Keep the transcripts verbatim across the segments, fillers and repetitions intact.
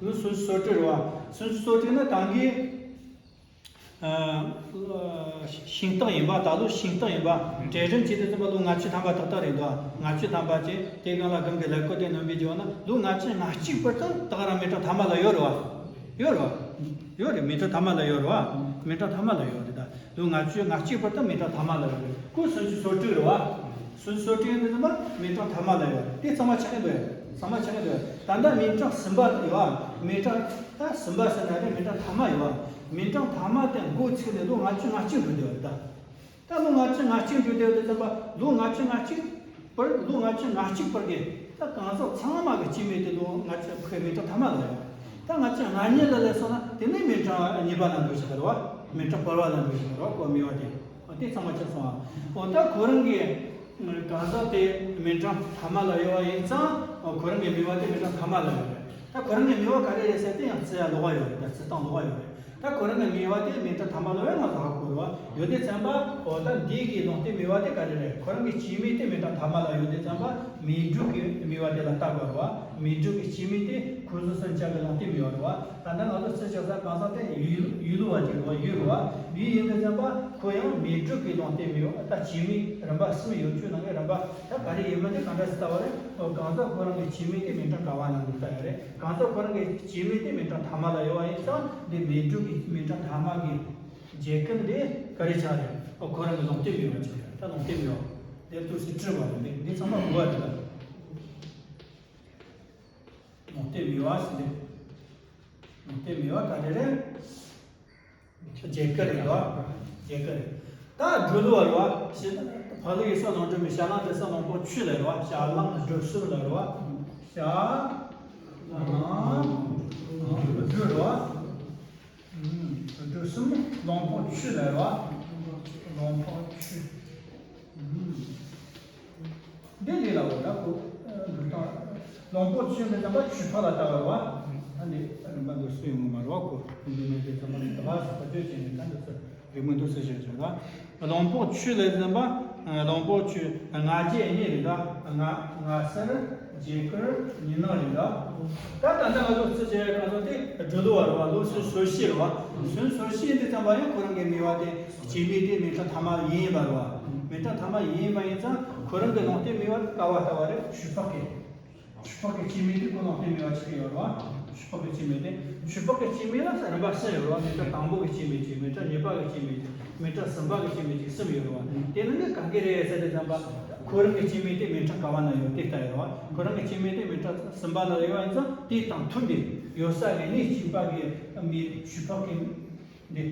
ལོ་སུམ་ཅུ་སོ་དྲུག་རེད་བ། སུམ་ཅུ་སོ་དྲུག་ནི་ད་གིན། ཨ། ཤིང་སྟག་ཡིན་པ། ད་ལོ་ཤིང་སྟག་ཡིན་པ། གྲལ་རིམ་བྱས་ཏེ་ཙམ་པ་ལོ་ལྔ་བཅུ་ཐམ་པ་ཏག་ཏག་རེད་འདུག་ལྔ་བཅུ་ཐམ་པ་བྱས། དེ་སྒང་ལ་སྒང་གི་ཀླད་ཀོར་དེ་སྣོན་པའི་རྗེས་ན་ལོ་ལྔ་བཅུ་ང་གཅིག་བར་དུ་ད་ག་རང་མི་གྲངས་ཐ་མ་ལ་ཡོད་རེད་བ། ཡོད་རེད་བ། ཡོད་རེད། མི་གྲངས་ཐ་མ་ལ་ཡོད་རེད་བ། མི་གྲངས་ཐ་མ་ལ་ཡོད་རེད། ད་ལོ་ལྔ་བཅུ་ང་གཅིག་བར་དུ་མི་གྲངས་ཐ་མ་ལ་ཡོད་རེད། ཁོ་སུམ་ཅུ་སོ་དྲུག་རེད་བ། སུམ་ཅུ་སོ་དྲུག་ཡིན་དུས་ཙམ་པ་མི་གྲངས་ཐ་མ་ལ་ཡོད་རེད། དེ་ཚང་མ་ཆགས་ཀྱི་འདུག་ཚང་མ་ཆགས་ཀྱི་འདུག་ད་ལྟ་མི་གྲངས་གསུམ་པ་ཡོད་བ། མི་གྲངས་ད་གསུམ་པ་ཟེར་ན་རེད། མི་གྲངས་ཐ་མ་ཡོད་བ། མི་གྲངས་ཐ་མ་དེ་འགོ་ཚུགས་ནས་ལོ་ལྔ་བཅུ་ང་གཅིག་འགྲོ་བསྡད་ཡོད་རེད་ད། ད་ལོ་ལྔ་བཅུ་ང་གཅིག་འགྲོ་བསྡད་ཡོད་དུས་ཙམ་པ་ལོ་ལྔ་བཅུ་ང་གཅིག་བར། ལོ་ལྔ་བཅུ་ང་གཅིག་བར་གྱི་ད་གང་ཟག་ཚང་མ་གི་སྐྱེས་སྨེ་དེ་ལོ་ལྔ་བཅུ་ཕ་གི་མི་གྲངས་ཐ་མ་ལ་ཡོད། ད་ལྔ་བཅུ་ང་གཉིས་ལ་སླེབས་སོང་ན་དེ་ནས་མི་གྲངས་གཉིས་པ་ལ་འགྲོ་བཞག་རེད་བ། མི་གྲངས་བར་པ་ལ་འགྲོ་བཞག་རེད་བ། ཁོ་སྨེ་བ་དེ། འོ་དེ་ཚང་མ་ཆགས་སོང་ཨ། འོ་ད་ཁོ་རང་གི་གང་ཟག་དེ་མི་གྲངས་ཐ་མ་ལ་ཡོད་པ་ཡིན་ཙང་། འོ་ཁོ་རང་གི་སྨེ་བ་དེ་མི་གྲངས་ཐ་མ་ལ་ཡོད་རེད། ད་ཁོ་རང་གི་སྨེ་བ་ག་རེ་རེད་ཟེར་དེ་ཡང་བརྩི་ཡ་ལོགས་ཀ་ཡོད་རེད། ད་བརྩི་སྟངས་ལོགས་ཀ་ཡོད་རེད། ད་ཁོ་རང་གི་སྨེ་བ་དེ་མི་གྲངས་ཐ་མ་ལ་ཡོད་ང་ཚོ་ཧ་གོ་རེད་བ། ཡོད་དུས་ཙམ་པ་འོ་ད་འདི་གི་ལུང་བསྟན་སྨེ་བ་དེ་ག་རེ་རེད། ཁོ་རང་གི་སྐྱེས་སྨེ་དེ་མི་གྲངས་ཐ་མ་ལ་ཡོད་དུས་ཙམ་པ་སྨེ་དྲུག་གི་སྨེ་བ་དེ་ལ་ལྟ་དགོས་རེད་བ། སྨེ་དྲུག་གི་སྐྱེས་སྨེ་དེ་ཁོ་ཚོ་སུམ་ཅུ་གི་ལུང་བསྟན་སྨེ་བ་རེད་བ། ད་ལྟ་ང་ཚོ་བརྩི་བཞག་ས་གང་ཟག་དེ་ཡུལ་ཡུལ་ལུ་བ་ཅིག་རེད་བ། ཡུལ་རེད་བ། ཡུལ་ཡིན་དུས་ཙམ་པ་ཁོ་ཡང་སྨེ་དྲུག་གི་ལུང་བསྟན་སྨེ་བ། ད་སྐྱེས་སྨེ་རིམ་པ་གསུམ་ཡོད་རྒྱུ་ནང་གི་རིམ་པ་ད་ག་རེ་ཡིན་མིན་དེ་གང་འདྲ་ཞིག་ལྟ་བ་རེད། འོ་གང་ཟག་ཁོ་རང་གི་སྐྱེས་སྨེ་དེ་མི་གྲངས་ག་བ་ན་འདུག་ལྟ་ཡ་རེད། གང་ཟག་ཁོ་རང་གི་སྐྱེས་སྨེ་དེ་མི་གྲངས་ཐ་མ་ལ་ཡོད་པ་ཡིན་ཙང་། འདི་སྨེ་དྲུག་གི་མི་གྲངས་ཐ་མ་གི་རྒྱལ་ཁབ་འདི་ག་རེ་ཆགས་རེད། ཨོ་ཁོ་རང་གི་ལུང་བསྟན་སྨེ་བ་ཆགས་རེད། ད་ལུང་བསྟན་སྨེ་བ་འདིར་ཏོག་ཙམ་བྲིས་པ་རེད། འདི་འདི་ཚང་མ་གོ་བ་རེད་ད། ལུང་བསྟན་སྨེ་བ་ཟེར་འདི། ལུང་བསྟན་སྨེ་བ་ག་རེ་རེད། རྒྱལ་ཁབ་རེད་ད། རྒྱལ་ཁབ་རེད། ད་སྦྲུལ་ལུ་བ་རེད་བ། ཕག་ལུག་ཡུལ་ས་ལུང་སྦྲུལ་མི། ཞྭ་གླང་འབྲི་སྲིན་གླང་པོ་ཆུ་ལ་རེད་བ། ཞྭ་གླང་འབྲི་སྲིན་ལ་རེད་བ། ཞྭ་གླང་སྦྲུལ་རེད་བ། ཨུམ། འབྲི་སྲིན་གླང་པོ་ཆུ་ལ་རེད་བ། གླང་པོ་ཆུ། ཨུམ། འདི་ལས་ལ་འོ་ན་ཁོ། འབྲི་སྟངས། གླང་པོ་ཆུ་འདི་ཙམ་པ་ཆུ་ཕག་ལ་ལྟ་བ་རེད་བ། ཨ་ནི་རིམ་པ་འདི་སུ་ཡོང་གི་མ་རེད་བ། ཁོ་འདི་ནས་འདི་ཙམ་པ་ནི་ད་བ་སུ་བ་བརྗོད་བྱས་ནས་ད་འདི་སུ། རི་མོ་འདུག་སེ་བྱས་བྱས་ན། གླང་པོ་ཆུ་ལས་འཛིན་པ། གླང་པོ་ཆུ། ང་རྒྱལ་གཉིས་རེད་ད། ང་ང་སེར་རྒྱལ་དཀར་ཉི་ནག་རེད་ད། ད་ད་ལྟ་ང་ཚོ་བརྩི་བྱས་ཡ་ང་ཚོ་དེ་སྦྲུལ་ལུ་བ་རེད་བ། ལོ་སུམ་ཅུ་སོ་བཞི་རེད་བ། སུམ་ཅུ་སོ་བཞི་འདི་ཙམ་པ་ཡང་ཁོ་རང་གི་སྨེ་བ་དེ་སྐྱེས་སྨེ་དེ་མི་གྲངས་ཐ་མ་ཡིན་པ་རེད་བ། མི་གྲངས་ཐ་མ་ཡིན་པ་ཡིན་ཙང་ཁོ་རང་གི་ལུང་བསྟན་སྨེ་བ་ག་བ་ལྟ་བ་རེད། ཆུ་ཕག་གི། ཆུ་ཕག་གི་སྐྱེས་སྨེ་དེ་ཁོ་ལུང་བསྟན་སྨེ་བ་ཆགས་ཀྱི་ཡོད་རེད་བ། ཆུ་ཕག་གི་སྐྱེས་སྨེ་དེ། ཆུ་ཕག་གི་སྐྱེས་སྨེ་ལ་རིམ་པ་གསུམ་ཡོད་རེད་བ། མི་གྲངས་དང་པོ་གི་སྐྱེས་སྨེ་གཅིག་མི་གྲངས་གཉིས་པ་གི་སྐྱེས་སྨེ་གཅིག་མི་གྲངས་གསུམ་པ་གི་སྐྱེས་སྨེ་གཅིག་གསུམ་ཡོད་རེད་བ། དེ་ནང་གི་ག་གི་རེད་ཟེར་དུས་ཙམ་པ། ཁོ་རང་གི་སྐྱེས་སྨེ་དེ་མི་གྲངས་ག་བ་ན་ཡོད་དེ་ལྟ་ཡོད་རེད་བ། ཁོ་རང་གི་སྐྱེས་སྨེ་དེ་མི་གྲངས་གསུམ་པ་ན་ཡོད་པ་ཡིན་ཙང་དེ་དང་མཐུན་པའི་ཡོད་ས་གི་གནས་གཅིག་པ་གི་སྨེ་ཆུ་ཕག་གི་འདི་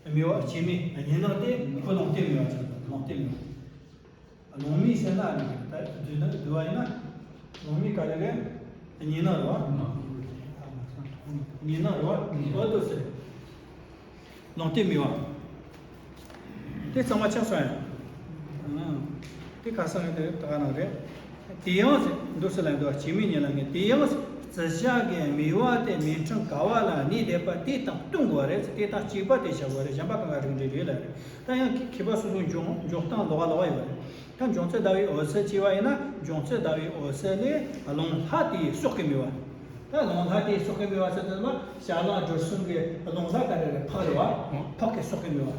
སྨེ་བ་སྐྱེས་སྨེ་ཉི་ནག་དེ་ཁོ་ལུང་བསྟན་སྨེ་བ་ཆགས། ལུང་བསྟན་སྨེ་བ། ལུང་མིག་ཟེར་ན་ད་བསྡུས་ན་བསྡུ་བ་ཡིན་ན། ལུང་མིག་ག་རེ་རེད། ཉི་ནག་རེད་བ། ཉི་ནག་རེད་བ། འོ་དོ་ཟེར། ལུང་བསྟན་སྨེ་བ། དེ་གཙང་མ་ཆགས་སོང་ཡ། དེ་ཁ་སང་དེ་ད་ག་ནང་རེད། དེ་ཡང་ཟེར་འདུག་སེ་ལ་འདུག་སྐྱེས་སྨེ་ཉིད་ལ་ངེས། དེ་ཡང་ཟེར་བརྩི་བྱ་གི་སྨེ་བ་དེ་མི་གྲངས་ག་བ་ལ་གནས་བསྡད་པ་དེ་དང་བསྟུན་དགོས་རེད། དེ་དང་གཅིག་པ་དེ་བྱ་དགོས་རེད། གཞན་པ་གང་ག་རིགས་འགྲེ་རེད་ལ་རེད། ད་ཡང་མཁས་པ་སོ་སོའི་འཇོག་འཇོག་སྟངས་ལོགས་ཀ་ལོགས་ཀ་ཡོད་རེད། ད་འཇོང་ཚེ་ཟླ་བའི་འོད་ཟེར་ཅེས་པ་ཡིན་ན། འཇོང་ཚེ་ཟླ་བའི་འོད་ཟེར་ལས་རླུང་ལྷ་དེའི་སྲོག་གི་སྨེ་བ། ད་རླུང་ལྷ་དེའི་སྲོག་གི་སྨེ་བ་ཟེར་དུས་ལ་ཞྭ་གླང་འབྲི་སྲིན་གྱི་རླུང་ལྷ་ག་རེ་རེད། ཕག་རེད་བ། ཕག་གི་སྲོག་གི་སྨེ་བ།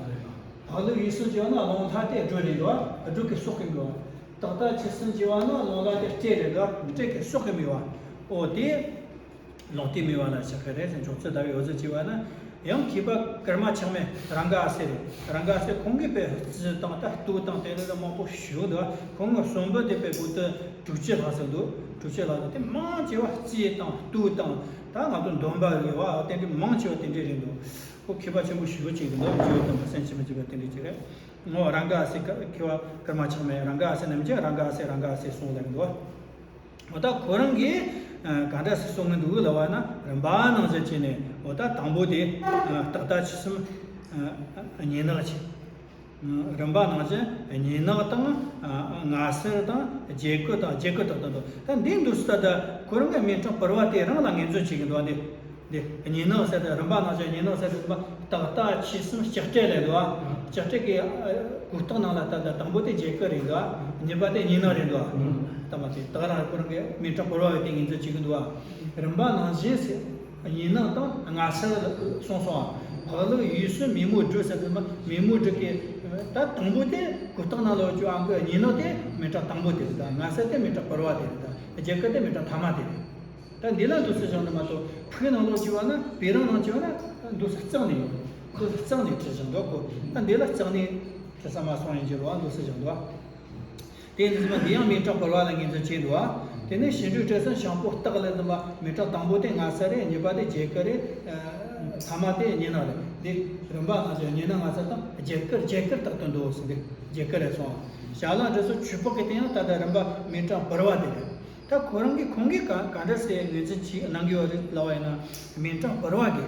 ཕག་ལུག་ཡུལ་སྲིན་ཅེས་པ་ན་རླུང་ལྷ་དེ་སྦྲུལ་རེད་བ། སྦྲུལ་གྱི་སྲོག་གི་སྨེ་བ། སྟག་རྟ་ཁྱི་སྲིན་ཅེས་པ་ན་རླུང་ལྷ་དེ་སྤྲེལ་རེད་བ། སྤྲེལ་གྱི་སྲོག་གི་སྨེ་བ། འོ་དེ། ལུང་བསྟན་སྨེ་བ་ལ་ཆགས་ཀྱི་རེད་ཟེར། འཇོང་ཚེ་ཟླ་བའི་འོད་ཟེར་ཅེས་པ་ན། ཡང་མཁས་པ་ཀརྨ་ཆགས་མེད་རཱ་ག་ཨ་སེ་རེད། རཱ་ག་ཨ་སེ་ཁོང་གིས་དཔེ་རྩི་སྟངས་ད་བསྡུས་སྟངས་དེ་འདྲ་མང་པོ་ཞིག་འདུག་ཁོང་གི་གསུང་འབུམ་དེ་དཔེ་པོ་ཏི་དྲུག་ཅུ་ལྷག་ཙམ་འདུག་དྲུག་ཅུ་ལྷག་ཙམ་དེ་མང་ཆེ་བ་རྩིས་དང་བསྡུས་སྟངས་ད་ང་ཚོ་འདོན་པ་རེད་བ། དེ་འདྲ་མང་ཆེ་བ་དེ་འདྲ་རེད་འདུག་ཁོ་མཁས་པ་ཆེན་པོ་ཞེ་པོ་ཅིག་རེད་འདུག་རྗེ་བོ་དམ་པ་སེམས་ཅན་མི་འཇིགས་པ་དེ་འདྲ་ཅིག་རེད། ངོ་རཱ་ག་ཨ་སེ་མཁས་པ་ཀརྨ་ཆགས་མེད་རཱ་ག་ཨ་སེ་རྣམས་ཀྱིས་རཱ་ག་ཨ་སེ་རཱ་ག་ཨ་སེ་གསུངས་ལབ་འདུག་འོ་ད་ཁོ་རང་གིས་ག་འདྲ་སེ་གསུང་གི་འདུག་ལབ་པ་ན། རིམ་པ་ནང་བཞིན་བྱས་ནས། འོ་ད་དང་པོ་དེ་སྟག་རྟ་ཁྱི་སྲིན་ཉི་ནག་བྱས། རིམ་པ་ནང་བཞིན་ཉི་ནག་དང་ང་སེར་དང་རྒྱལ་ཀུ་དང་རྒྱལ་ཀུ་དག་དང་འདུག་ད་འདི་འདུག་སེ་ད་ཁོ་རང་གི་སྨེ་ཕྲེང་བར་པ་དེ་རང་ལ་ངོས་འཛིན་བྱེད་ཀྱི་འདུག་བ། འདི། འདི་ཉི་ནག་ཟེར་དེ་རིམ་པ་ནང་བཞིན་ཉི་ནག་ཟེར་དེ་རིམ་པ་སྟག་རྟ་ཁྱི་སྲིན་ལྕགས་སྤྲེལ་ལས་འདུག་བ། ལྕགས་སྤྲེལ་གྱི་གུར་སྟེགས་ནང་ལ་ད་ལྟ་དང་པོ་དེ་རྒྱལ་ཀུ་རེད་འདུག་བ། གཉིས་པ་དེ་ཉི་ནག་རེད་འདུག་བ། ད་མ་དེ་ད་རང་ཁོ་རང་གི་སྨེ་ཕྲེང་བར་པ་བའི་དེ་ངོས་འཛིན་བྱེད་ཀྱི་འདུག་བ། རིམ་པ་ནང་བཞིན་ཟེར། གཉིས་སྣང་དང་སྔ་ས་གསུངས་སོང་ཨ། འཕགས་ལུགས་ཡུལ་སྲོལ་མེ་མོ་སྦྲུལ་ཟེར་དུས་མ་མེ་མོ་སྦྲུལ་གྱི་ད་དང་པོ་དེ་གོས་ཐག་ནང་ལོགས་ཀྱི་ཨང་ཀི་གཉིས་སྣང་དེ་མེ་སྲེག་དང་པོ་དེ་རེད། ད་སྔ་ས་དེ་མེ་སྲེག་བུར་བ་དེ་རེད། ད་རྒྱ་གར་དེ་མེ་སྲེག་ཐ་མ་དེ་རེད། ད་འདི་ལ་འདུག་སེ་བཞག་ནི་མ་གཏོགས་ཕུག་ནང་ལོགས་ཀྱི་བ་ན་བེ་རང་ནང་ཀྱི་བ་ན་འདུག་སེ་གཙང་ནས་ཡོད། འདུག་སེ་གཙང་ནས་བྲིས་བཞག་འདུག་གོ། ད་འདི་ལ་གཙང་ནས་བྲིས་ས་མ་སོང་ཡིན་གྱི་རེད་བ། འདུག་སེ་བཞག་འདུག་བ། དེ་ཡིན་ཙང་འདི་ཡང་མེ་སྲེག་བུར་བ་ལ་ངོས་འཛིན་བྱས་འདུག་བ། དེ་ནས་བྱེ་འབྲུ་སྤྲེལ་ཟེར་ན་ཤམ་པོ་སྟག་ལ་ཙམ་པ་མེ་སྲེག་དང་པོ་དེ་སྔ་ས་རེད། གཉིས་པ་དེ་རྒྱ་གར་རེད། ཐ་མ་དེ་གཉིས་སྣང་རེད། འདི་རིམ་པ་སྔ་ས་གཉིས་སྣང་སྔ་ས་དང་རྒྱ་གར་རྒྱ་གར་རྟག་ཏུ་འདུག་ཟེར་འདི་རྒྱ་གར་རེད་སོང་བ། ཞྭ་ལང་སྦྲུལ་སོགས་ཆོས་འཕགས་ཀྱི་དེ་ཡང་ད་ལྟ་རིམ་པ་མེ་སྲེག་བུར་བ་དེ་རེད། ད་ཁོ་རང་གིས་ཁོང་གིས་ག་ག་འདྲ་སེ་ངོས་འཛིན་བྱས་གནང་གི་ཡོད་རེད་ལབ་པ་ཡིན་ན། མེ་སྲེག་བུར་བ་གི་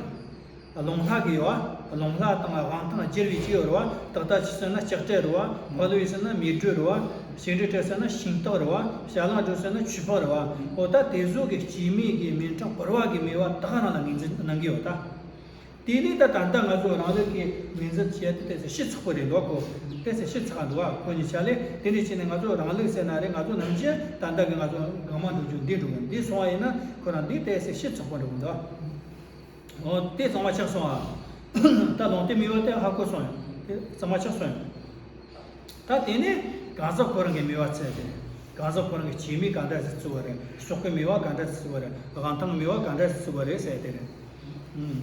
རླུང་ལྷ་གི་ཡོད་བ། རླུང་ལྷ་དང་དབང་ཐང་སྦྱར་བའི་ཅིག་ཡོད་རེད་བ། སྟག་རྟ་ཆུ་ཟེར་ན་ལྕགས་སྤྲེལ་རེད་བ། འཕགས་ལུགས་ཡུལ་ཟེར་ན་མེ་སྦྲུལ་རེད་བ། བྱེ་འབྲུ་སྤྲེལ་ཟེར་ན་ཤིང་སྟག་རེད་བ། ཞྭ་ལང་སྦྲུལ་ཟེར་ན་ཆོས་འཕགས་རེད་བ། འོ་ད་དེ་ཚོ་གི་སྐྱེ་དམན་གི་མེ་སྲེག་བུར་བ་གི་མེ་བ་དག་རང་ལ་ངོས་འཛིན་གནང་གི་ཡོད་ད། དེ་ནས་ད་ད་ལྟ་ང་ཚོ་རང་ལུགས་ཀྱི་ངོས་འཛིན་བྱས་ཏེ་ཏོག་ཙམ་ཞིབ་ཚགས་པོ་རེད་འདུག་གོ། ཏོག་ཙམ་ཞིབ་ཚགས་འདུག་ཨ། ཁོ་གཉིས་ཆ་ལས་དེ་འདྲ་བྱས་ནས་ང་ཚོ་རང་ལུགས་ཟེར་ན་རེད། ང་ཚོ་ནམ་རྒྱུན་ད་ལྟ་གི་ང་ཚོ་གང་མང་འགྲོ་རྒྱུ་འདི་འགྲོ་གི་འདི་སོང་བ་ཡིན་ན་ཁོ་རང་འདི་ཏོག་ཙམ་ཞིབ་ཚགས་པོ་འགྲོ་གི་འདུག་ཨ། འོ་དེ་གཙང་མ་ཆགས་སོང་ཨ། ད་ལུང་བསྟན་མེད་པ་དེ་ཧ་གོ་སོང་ཡ། དེ་གཙང་མ་ཆགས་སོང་ཡ། ད་དེ་ནས་གང་ཟག་ཁོ་རང་གི་མེ་བ་ཚད་དེ། གང་ཟག་ཁོ་རང་གི་སྐྱེ་དམན་ག་འདྲ་ཞིག་བརྩི་བ་རེད། སྲོག་གི་མེ་བ་ག་འདྲ་ཞིག་བརྩི་བ་རེད། དབང་ཐང་མེ་བ་ག་འདྲ་ཞིག་བརྩི་བ་རེད་ཟེར་དེ་རེད།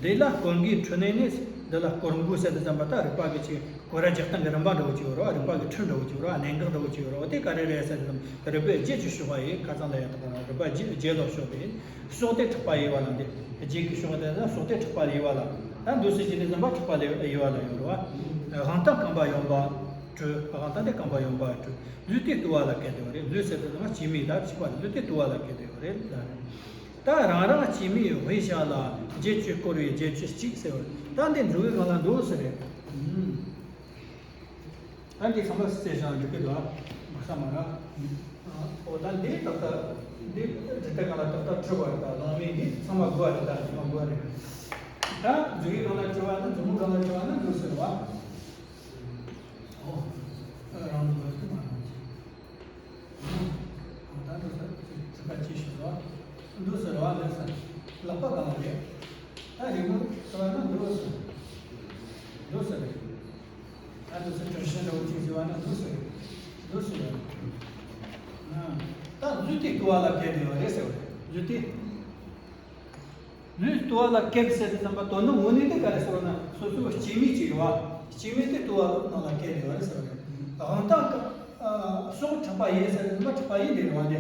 འདི་ལ་སྐོར་འགའི་འཕྲོས་ནས་ནི་འདི་ལ་སྐོར་འགའི་ཟེར་དུས་ཙམ་པ་ད་རིག་པ་གི་ཆེད་སྐོར་ར་རྒྱག་སྟངས་ཀྱི་རིམ་པ་འདྲ་བོ་ཅིག་ཡོད་རེད་བ། རིག་པ་གི་ཁྲིད་འདྲ་བོ་ཅིག་ཡོད་རེད་བ། གནད་འགག་འདྲ་བོ་ཅིག་ཡོད་རེད་བ། དེ་ག་རེ་རེད་ཟེར་དུས་རིག་པའི་རྒྱུད་ཀྱི་ཕྱོགས་པ་ཡི་ཁ་ཚང་ལ་ཡ་ཐོག་རང་རིག་པ་རྒྱུད་རྒྱུད་ལ་ཕྱོགས་པའི་སྲོག་དེ་འཕྲོག་པ་ཡི་བ་ལ་འདི་རྒྱུད་ཀྱི་ཕྱོགས་དེ་ན་སྲོག་དེ་འཕྲོག་པ་ཡི་བ་ལ་ད་འདུག་སེ་བྱས་ནས་ཙམ་པ་འཕྲོག་པ་ལ་ཡི་བ་ལ་ཡོད་རེད་བ། དབང་ཐང་རྐང་པ་གཡོན་པ་སྤྲུལ། དབང་ཐང་དེ་རྐང་པ་གཡོན་པ་སྤྲུལ། ལུས་དེ་ལྟུ་བ་ལ་བཀལ་ཏེ་ཡོད་རེད། ལུས་ཟེར་དུས་ཙམ་པ་སྐྱེ་དམན་ད་ཕྱི་པ་ལུས་དེ་ལྟུ་བ་ལ་བཀལ་ཏེ་ཡོད་རེད་ལ། ད་རང་རང་སྐྱེ་དམན་དབུས་ཞྭ་ལ། བརྒྱད་ཅུ་བསྐོར་བའི་བརྒྱད་ཅུ་གཅིག་ཟེར་བ། ད་འདི་འཛུགས་ཀྱི་སྒང་ལ་འདུག་ཟེར་རེད། ད་འདི་ཚང་མ་རྩེ་ཞང་འགྲིག་གི་འདུག་ཨ། མ་ས་མ་ར། ཨོ་ད་འདི་ཏག་ཏག་འདི་འབྲི་ཏ་གང་ལ་ཏག་ཏག་འབྲི་བ་རེད། ད་ལོང་མེད་འདི་ཚང་མ་དགོས་རེད། ད་ཚང་མ་དགོས་རེད། ད་འཛུགས་ཀྱི་སྒང་ལ་འབྲི་བ་ན་མཛུབ་མོ་སྒང་ལ་འབྲི་བ་ན་འདུག་ཟེར་བ། ཨོ། རང་དགོས་ཀྱི་མ་རང་ཅི། ད་འདུག་ཟེར་ཚིག་པ་ཅི་ཞུ་རོགས། འདུག་ཟེར་བ་ལས་ཟེར། ལག་པ་གང་ལ་རེད། ད་རིང་མོ་ཟེར་བ་ན་འདུག་ཟེར། འདུག་ཟེར་རེད། ད་འདུག་ཟེར་དྲི་ཞིམ་འདྲ་བོ་ཅིག་ཟེར་བ་ན་འདུག་ཟེར་རེད། འདུག་ཟེར་རེད། ད་ལུས་དེ་ལྟུ་བ་ལ་བཀལ་བསྡད་པ་རེད་ཟེར་བ་རེད། ལུས་དེ། ལུས་ལྟུ་བ་ལ་བཀལ་ཟེར་དུས་ཙམ་པ་དོན་དུ་དངོས་གནས་དེ་ག་རེ་ཟེར་བ་ན་སོ་སོའི་སྐྱེ་དམན་ཅིག་ཡོད་བ། སྐྱེ་དམན་དེ་ལྟུ་བ་ནང་ལ་བཀལ་བསྡད་པ་རེད་ཟེར་བ་རེད། དབང་ཐང་ཀ་ཨ་སྲོག་འཕྲོག་པ་ཡིན་ཟེར་དུས་ཙམ་པ་འཕྲོག་པ་ཡིན་དེ་རེད་བ་དེ།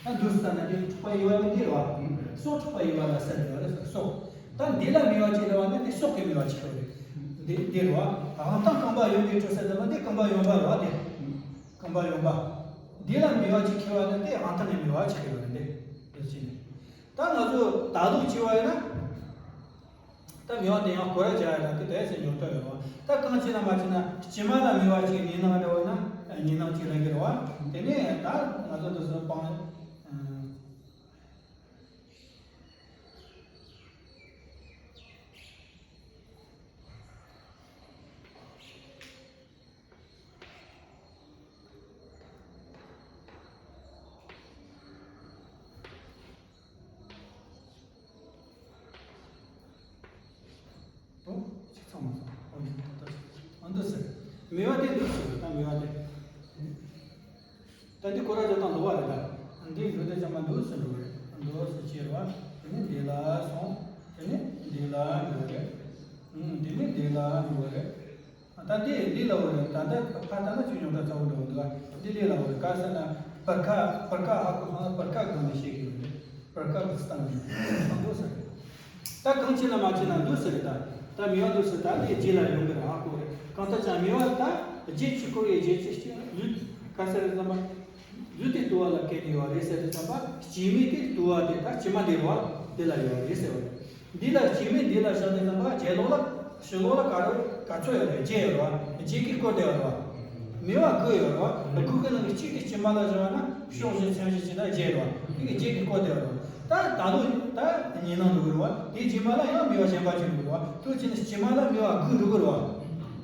ད་འདུག་ཟེར་ན་དེ་འཕྲོག་པ་ཡི་བ་ནི་འདི་རེད་བ། སྲོག་འཕྲོག་པ་ཡི་བ་ལ་ཟེར་དེ་བ་རེད་ཟེར་སྲོག་ད་འདི་ལ་མེ་བ་ཅིག་རེད་བ་ན་དེ་སྲོག་གི་མེ་བ་ཅིག་རེད། འདི་འདི་རེད་བ། དབང་ཐང་རྐང་པ་གཡོན་པའི་སྤྲུལ་ཟེར་དེ་ལ་འདི་རྐང་པ་གཡོན་པ་རེད་བ་དེ། རྐང་པ་གཡོན་པ། འདི་ལ་མེ་བ་ཅིག་ཁེལ་བ་ན་དེ་དབང་ཐང་གི་མེ་བ་ཅིག་ཁེལ་བ་རེད་འདི། འདི་ཅི་ནས། ད་ང་ཚོ་ད་ལུགས་བྱས་པ་ཡིན་ན། ད་མེ་བ་དེ་ཡང་སྐོར་ར་རྒྱག་ཡ་ད་དེ་དེ་ཟེར་ཉོ་ཐུབ་ཡོད་བ། ད་གང་བྱས་ན་མ་བྱས་ན་དཀྱིལ་མ་ལ་མེ་བ་ཅིག་གཉིས་སྣང་འདྲ་བོ་ན་གཉིས་སྣང་ཅིག་ལེན་གྱི་རེད་བ། དེ་ནས་ད་ང་ཚོ་འདི་ཚོ་སྤང་། ཨོ། ཆ་ཚང་མ་ཚང་། ཨོ་ཡིན་ད་ལྟ། ཨ་འདུག་ཟེར། མེ་བ་དེ་འདུག་ཟེར་ད་མེ་བ་དེ། ད་འདི་སྐོར་ར་རྒྱག་སྟངས་འདུག་བ་རེད་ད། འདི་འགྲོ་དེ་ཚང་མ་འདུག་ཟེར་འགྲོ་བ་རེད། འདུག་ཟེར་ཅེར་བ། དེ་ནས་འདི་ལ་སོང་། དེ་ནས་འདི་ལ་འགྲོ་བ་རེད། ཨུམ། དེ་ནས་འདི་ལ་འགྲོ་བ་རེད། ད་འདི་ལི་ལ་འོ་རེད། ད་ལྟ་ཕ་ད་ན་ཆུ་ཉུང་དྲག་ཚ་བོ་འདྲ་བོ་འདུག་ཨ། འདི་ལི་ལ་འོ་རེད། ག་ཟེར་ན་བར་ཁ་བར་ཁ་ཧ་གོ་སོང་ན་བར་ཁ་སྒང་ནས་བཤད་གི་ཡོད་རེད། བར་ཁ་གི་སྟངས་ནས་འདུག་ཟེར། ད་གང་བྱས་ན་མ་བྱས་ན་འདུག་ཟེར་རེད་ད། ད་མི་བ་འདུག་ཟེར་ད་འདི་རྗེས་ལ་ཡོང་གི་རེད་ཧ་གོ་རེད། གང་ལྟར་ཀྱང་མི་བ་ད་རྗེས་ཕྱི་སྐོར་བའི་རྗེས་ཕྱི་ལུས་ག་ཟེར་རེད་ཙམ་པ། ལུས་དེ་ལྟུ་བ་ལ་བཀལ་ནས་ཡོད་རེད་ཟེར་དུས་ཙམ་པ་སྐྱེ་དམན་དེ་ལྟུ་བ་དེ་ད་དཀྱིལ་མ་དེ་རེད་བ། དེ་ལ་ཡོད་རེད་ཟེར་བ་རེད། འདི་ལ་སྐྱེ་དམན་འདི་ལ་བཞག་དུས་ཙམ་པ་རྗེས་ལོགས་ལ་ཕྱི་ལོགས་ལ་ག་རེ་ག་ཚོད་ཡོད་རེད། བརྒྱད་ཡོད་རེད་བ། བརྒྱད་ཀྱིས་བསྐོར་བསྡད་ཡོད་རེད་བ། མི་བ་དགུ་ཡོད་རེད་བ། དགུ་གི་ནང་གི་གཅིག་དེ་དཀྱིལ་མ་ལ་བཞག་ན་ཕྱོགས་བཞི་མཚམས་བཞི་བྱས་ན་བརྒྱད་རེད་བ། དེ་གི་བརྒྱད་ཀྱིས་བསྐོར་བསྡད་ཡོད་རེད་བ། ད་ད་ལོ་ད་གཉིས་སྣང་འགྲོ་གི་རེད་བ། དེའི་རྗེས་མ་ལ་ཡང་མི་བ་གཞན་པ་ཅིག་འགྲོ་གི་རེད་བ། དེ་བྱས་ན་དཀྱིལ་མ་ལ་མི་བ་དགུ་འགྲོ་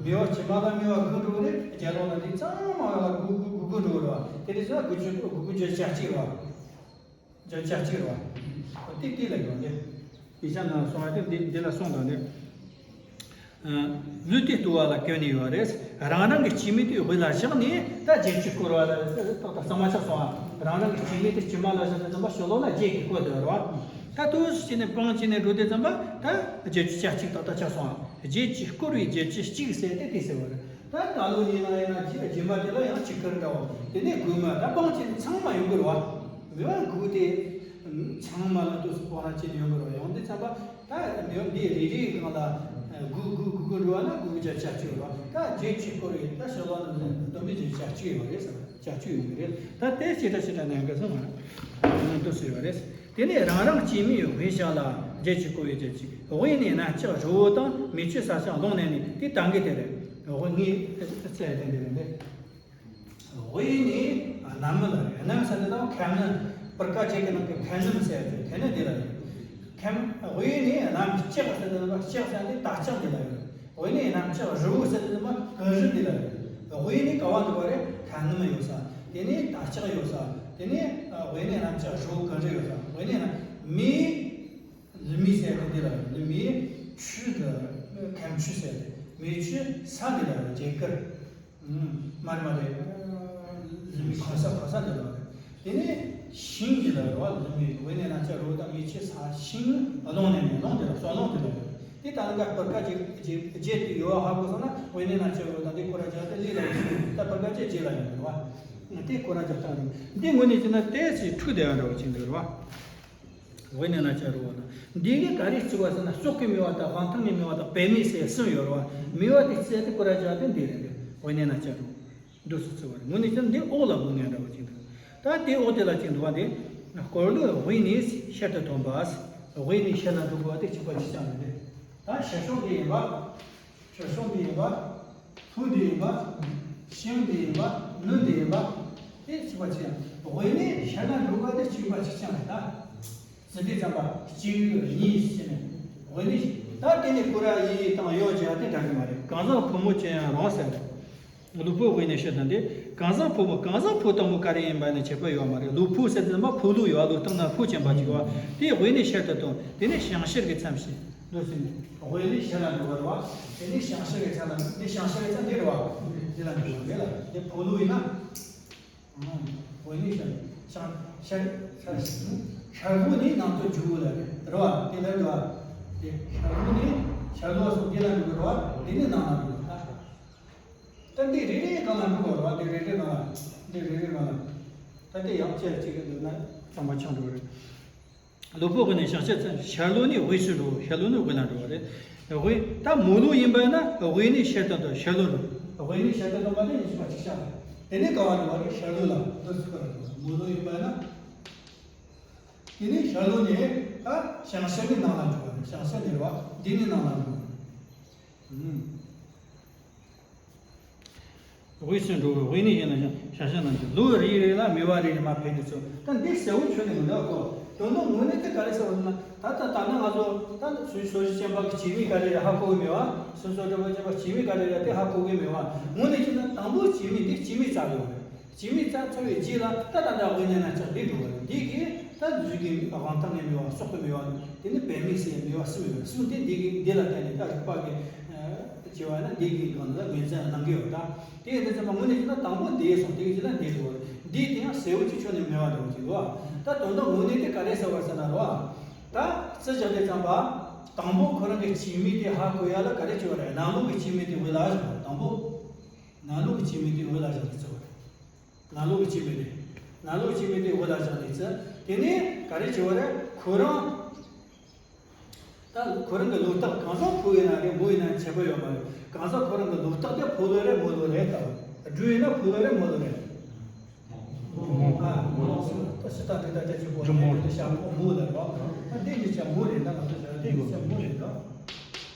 གི་རེད་བ། མི་བ་དཀྱིལ་མ་ལ་མི་བ་དགུ་འགྲོ་གི་རེད། རྒྱ་ལོ་ལ་དེ་ཚང་མ་ལ་དགུ་དགུ་དགུ་དགུ་འགྲོ་གི་རེད་བ། དེ་དུས་ཙམ་དགུ་བཅུ་དགུ་དགུ་བརྒྱད་ཅུ་གཅིག་རེད་བ། བརྒྱད་ཅུ་གཅིག་རེད་བ། དེ་དེ་ལ་ཡོང་དེ། དེ་ཅང་ན་སོང་བ་དེ་འདི་འདི་ལ་སོང་དང་ནི། ལུས་དེ་ལྟོ་བ་ལ་གྱུར་ནས་ཡོད་རེད། རང་རང་གི་སྐྱེ་དམན་དེ་དབུས་ལ་བཞག་ནས་ད་བརྒྱད་ཅུ་སྐོར་བ་ལ་ཏག་ཏག་གཙང་མ་ཆགས་སོང་ཨ། རང་རང་གི་སྐྱེ་དམན་དེ་དཀྱིལ་མ་ལ་བཞག་ནས་ཙམ་པ་ཕྱི་ལོགས་ལ་བརྒྱད་ཀྱིས་བསྐོར་བསྡད་ཡོད་རེད་བ། ད་ལྟོས་བྱས་ནས་སྤང་བྱས་ནས་འགྲོ་དུས་ཙམ་པ་ད་བརྒྱད་ཅུ་གྱ་གཅིག་ཏག་ཏག་ཆགས་སོང་ཨ། བརྒྱད་ཅུ་སྐོར་བའི་བརྒྱད་ཅུ་གཅིག་ཟེར་ཏེ་དེ་ཟེར་བ་རེད། ད་ད་ལོ་ཡིན་ན་ཡིན་ན་རྗེས་རྗེས་མ་དེ་ལ་ཡང་གཅིག་ཀར་འདྲ་བ། དེ་ནས་དགུ་མ་ད་སྤང་བྱས་ནས་ཚང་མ་ཡོང་གི་རེད་བ། མི་བ་དགུ་དེ་ཚང་མ་ལ་ལྟོས་སུ་སྤང་ར་བྱས་ནས་ཡོང་གི་རེད་བ། ཡོང་དུས་ཙམ་པ། ད་འདི་འདི་རེ་རེའི་སྒང་ལ་དགུ་དགུ་དགུ་དགུ་འགྲོ་བ་ན་དགུ་དགུ་བརྒྱ་བརྒྱད་ཅུ་ཡོད་རེད་བ། ད་བརྒྱད་ཅུ་སྐོར་བའི་ད་ཕྱི་ལོགས་ན་སྟོན་པའི་བརྒྱད་ཅུ་གྱ་གཅིག་ཡོད་རེད་ཟེར་བ། གྱ་གཅིག་ཡོང་གི་རེད། ད་དེ་ཅི་འདྲ་ཅི་འདྲ་ནས་འགའ་སོང་བ་ནང་དུ་ཟེར་བ་རེད། དེ་ནས་རང་རང་སྐྱེ་དམན་དབུས་བཞག་ལ་བརྒྱད་ཅུ་སྐོར་བའི་བརྒྱད་ཅུ། དབུས་ནས་གནམ་ལྕགས་རི་བོ་དང་མེ་ཆུ་ས་ཆ་ཀློང་ནས་ནི་དེ་ད་གི་དེ་རེད། དབུས་ངའི་རྩལ་དེ་འདི་རེད་འདི། དབུས་ནས་གནམ་ལ་རེད། གནམ་ཟེར་དེ་དང་ཁམས་ནི་པར་ཀ་ཅེ་གི་ནང་གི་ཁམས་གནམ་ཟེར་དེ་དེ་ནི་འདི་ལ་རེད། ཁམས་དབུས་ནས་གནམ་ལྕགས་ཟེར་དེ་དང་ལྕགས་ཟེར་དེ་ད་ལྕགས་འདི་ལ་རེད། དབུས་ནས་གནམ་ལྕགས་རི་བོ་ཟེར་དེ་དང་ཀུན་རི་འདི་ལ་རེད། དབུས་ནས་ག་བ་འདུག་བ་རེད། ཁམས་གནམ་ཡོད་ས། དེ་ནས་ད་ལྕགས་ཡོད་ས། དེ་ནས་དབུས་ནས་གནམ་ལྕགས་རི་བོ་ཀུན་རི་ཡོད་ས། དབུས་ནས་གནམ་མེ། ལི་མི་ཟེར་དེ་འདི་ལ་རེད། ལི་མི་ཆུ་འདི་ཁམས་ཆུ་ཟེར་དེ། མེ་ཆུ་ས་འདི་ལ་རེད། རྒྱ་གར། མ་རེད་མ་རེད། ལི་མི་གང་ས་གང་ས་འདི་ལ་རེད། དེ་ནས་ཤིང་འདི་ལ་རེད་བ། ལི་མི་དབུས་ནས་གནམ་ལྕགས་རི་བོ་དང་མེ་ཆུ་ས་ཤིང་རླུང་ནས་ནི་རླུང་འདི་ལ་སོ་རླུང་འདི་ལ་རེད། དེ་ད་ནི་ག་པར་ཀ་ཅེ་ཅེ་ཅེ་དེ་ཡོད་ཧ་གོ་སོང་ན། དབུས་ནས་གནམ་ལྕགས་རི་བོ་དང་དེ་སྐོར་ར་རྒྱག་དེ་ལི་ལ་ཡོད་ད་པར་ཀ་ཅེ་ཅེ་ལ་ཡོད་རེད་བ། དེ་སྐོར་ར་རྒྱག་སྟངས་རེད། འདི་དངོས་གནས་བྱས་ན་ཏོག་ཙམ་འཁྲུག་བསྡད་ཡ་འདྲ་བོ་ཅིག་འདུག་རེད་བ། དབུས་ནས་གནམ་ལྕགས་རི་བོ་དང་། འདི་གིས་ག་རེ་བརྩི་བ་ཟེར་ན་སྲོག་གི་མེ་བ་དང་དབང་ཐང་གི་མེ་བ་དང་པདྨའི་ཟེར་གསུམ་ཡོད་རེད་བ། མེ་བ་དེ་བརྩིས་ཏེ་སྐོར་ར་རྒྱག་དེ་འདི་རེད་འདི། དབུས་ནས་གནམ་ལྕགས་རི་བོ། འདུག་སེ་བརྩི་བ་རེད། དངོས་གནས་ཀྱང་འདི་འོག་ལ་སྒོ་ངའི་འདྲ་བོ་ཅིག་འདུག་ད་དེ་འོག་དེ་ལ་ཅིག་འདུག་བ་དེ། འཁོར་ལོ་དབུས་ནས་ཤར་དུ་ཐོན་པ། དབུས་ནས་ཤར་ལ་འགྲོ་དགོས་པ་དེ་གཅིག་པ་གཅིག་རྐྱང་རེད་དེ། ད་ཤར་ཕྱོགས་འདི་ཡིན་པ། ཤར་ཕྱོགས་འདི་ཡིན་པ། ལྷོ་འདི་ཡིན་པ། བྱང་འདི་ཡིན་པ། ནུབ་འདི་ཡིན་པ། དེ་གཅིག་པ་གཅིག་རྐྱང་། དབུས་ནས་ཤར་ལ་འགྲོ་དགོས་པ་དེ་གཅིག་པ་གཅིག་རྐྱང་རེད་ད། ཟེར་དུས་ཙམ་པ་གཅིག་གཉིས་ཟེར་ནས་དབུས་ནས། ད་དེ་ནས་སྐོར་ར་ཡི་དང་ཡོ་བྱས་དེ་འདྲ་གི་མ་རེད། གང་ཟག་ཕོ་མོ་ཅན་ཡང་རུང་ཟེར་རེད། ལུས་པོ་དབུས་ནས་ཤར་དང་དེ། གང་ཟག་ཕོ་མོ། གང་ཟག་ཕོ་དང་པོ་ག་རེ་ཡིན་པ་ནི་ཁྱད་པར་ཡོད་མ་རེད། ལུས་པོ་ཟེར་དུས་ཙམ་པ་ཕོ་ལུས་ཡོད་ལུས་སྟེང་ན་ཕོ་ཅན་པ་ཅིག་ཡོད། དེ་དབུས་ནས་ཤར་དུ་དང་དེ་ནས་བྱང་ཤར་གྱི་མཚམས་ཤིག་འདུག་ཟེར་ནས། དབུས་ནས་ཤར་ལ་འགྲོ་བ་རེད་བ། དེ་ནས་བྱང་ཤར་གྱི་མཚམས་ལ་འདི་བྱང་ཤར་གྱི་མཚམས་འདི་རེད་བ། འདི་ལ་འགྲོ་བ་རེད་ལ། དེ་ཕོ་ལུས་ཡིན་ན། དབུས་ནས་ཤར། བྱང་ཤར་ཤར་ཤར་ལྷོ་ནས་ནང་དུ་འཇུག་ལ་རེད་བ། དེ་ལ་འགྲོ་བ། དེ་ཤར་ལྷོ་ནས་ཤར་ལྷོ་སོགས་དེ་ལ་འགྲོ་བ་རེད་བ། དེ་ནས་ནང་ལ་འགྲོ་བ། ད་འདི་རེ་རེ་གང་ལ་འགྲོ་བ་རེད་བ། འདི་རེ་རེ་གང་ལ། འདི་རེ་རེ་གང་ལ། ད་འདི་ཡང་བཅས་གཅིག་གི་འདུག་ན་གཙང་མ་ཆགས་འགྲོ་རེད། ལུས་པོ་དབུས་ནས་བྱང་ཤར་ཚུན། ཤར་ལྷོ་ནས་དབུས་སུ་འགྲོ། ཤར་ལྷོ་ནས་དབུས་ལ་འགྲོ་བ་རེད། དབུས་ད་མོ་ལུས་ཡིན་པ་ན་དབུས་ནས་ཤར་དུ་འགྲོ། ཤར་ལྷོ་འགྲོ། དབུས་ནས་ཤར་དུ་འགྲོ་བ་དེ་ཉི་ཤུ་པ་གཅིག་ཤར་རེད། དེ་ནས་ག་བ་འགྲོ་བ་རེད། ཤར་ལྷོ་ལ་འདུག་སེ་སྐོར་ར་འགྲོ་བ། མོ་ལུས་ཡིན་པ་ན། དེ་ནས་ཤར་ལྷོ་ནས་ད་བྱང་ཤར་ནས་ནང་ལ་འགྲོ་བ་རེད། བྱང་ཤར་ནས་རེད་བ། འདི་ནས་ནང་ལ་འགྲོ་བ་རེད། ཨུམ། དབུས་སུ་འགྲོ་བའི་དབུས་ནས་ཡིན་ན་ཡང་བྱང་ཤར་ནང་གི་ལུས་རེ་རེ་ལ་མེ་བ་རེ་རེ་མར་འཕེན་དུ་ཚུད། ད་འདི་གསལ་བོ་ཁྱོན་ནས་མི་འདུག་གོ། དོན་དག་དངོས་གནས་དེ་ག་རེ་ཟེར་བ་ན། ད་ལྟ་ད་ནི་ང་ཚོ་ད་ནི་སོ་སོ་སོ་སྐྱེ་བོ་ཅན་པ་གི་སྐྱེ་དམན་ག་རེ་རེད་ཧ་གོ་གི་མེད་བ། སོ་སོ་སྐྱེ་བོ་ཅན་པ་སྐྱེ་དམན་ག་རེ་རེད་དེ་ཧ་གོ་གི་མེད་བ། དངོས་གནས་བྱས་ན་དང་པོ་སྐྱེ་དམན་འདི་སྐྱེ་དམན་རྩ་བའི་འོག་རེད། སྐྱེ་དམན་རྩ་ཚར་བའི་རྗེས་ལ་ད་ད་ལྟ་དབུས་ནས་གནམ་ལྕགས་འདི་འགྲོ་བ་རེད། འདི་གིས་ད་ལུས་ཀྱི་དབང་ཐང་ནས་མེ་བ། སྲོག་གི་མེ་བ། དེ་ནི་པདྨའི་ཟེར་མེ་བ་གསུམ་ཡོད་རེད། གསུམ་དེ་འདི་གིས་འདི་ལ་བརྟེན་ནས་ད་རིག་པ་གི་བྱེ་བ་ན་འདི་གི་སྒང་ལ་ངོས་འཛིན་གནང་གི་ཡོད། ད་དེ་ཡིན་དུས་ཙམ་པ་དངོས་གནས་ཀྱི་ན་དང་པོ་འདི་སོང་། དེ་གི་རྗེས་ལ་འདི་འགྲོ་བ་རེད། འདི་དེ་ཡང་གསལ་བོ་ཅིག་ཁྱོན་ནས་མེད་པ་འདྲ་བོ་ཅིག་འདུག་བ། ད་དོན་དག་དངོས་གནས་དེ་ག་རེ་ཟེར་བ་ཟེར་ན་རོ། ད་རྩི་རྒྱག་དུས་ཙམ་པ། དང་པོ་ཁོ་རང་གི་སྐྱེ་དམན་དེ་ཧ་གོ་ཡ་ལ་ག་རེ་བྱེད་པ་རེད། ནང་ལོགས་ཀྱི་སྐྱེ་དམན་དེ་དབུས་ལ་བཞག་པ་རེད། དང་པོ། ནང་ལོགས་ཀྱི་སྐྱེ་དམན་དེ་དབུས་ལ་བཞག་ནས་བརྩི་བ་རེད། ནང་ལོགས་ཀྱི་སྐྱེ་དམན་དེ། ནང་ལོགས་ཀྱི་སྐྱེ་དམན་དེ་དབུས་ལ་བཞག་ནས་བརྩི། དེ་ནས་ག་རེ་བྱེད་པ་རེད། ཁོ་རང་། ད་ཁོ་རང་གི་ལུས་རྟགས་གང་ཟག་ཕོ་ཡིན་ན་རེད་མོ་ཡིན་ན་ཁྱད་པར་ཡོད་མ་རེད། གང་ཟག་ཁོ་རང་གི་ལུས་རྟགས་དེ་ཕོ་ལུས་རེད་མོ་ལུས་རེད་ད། སྦྲུལ་ཡིན་ན་ཕོ་ལུས་རེད་མོ་ལུས་རེད། ཨ། ད་ཕྱི་ལྟ་འདི་ལྟ་ཅི་ཕོ་རེད། འདི་ཤ་ཕོ་མོ་ལ་རེད། ད་འདི་ནི་ཅི་མོ་རེད། ད་ང་ཚོ་ཟེར་འདི་ནི་ཅི་མོ་རེད་ད།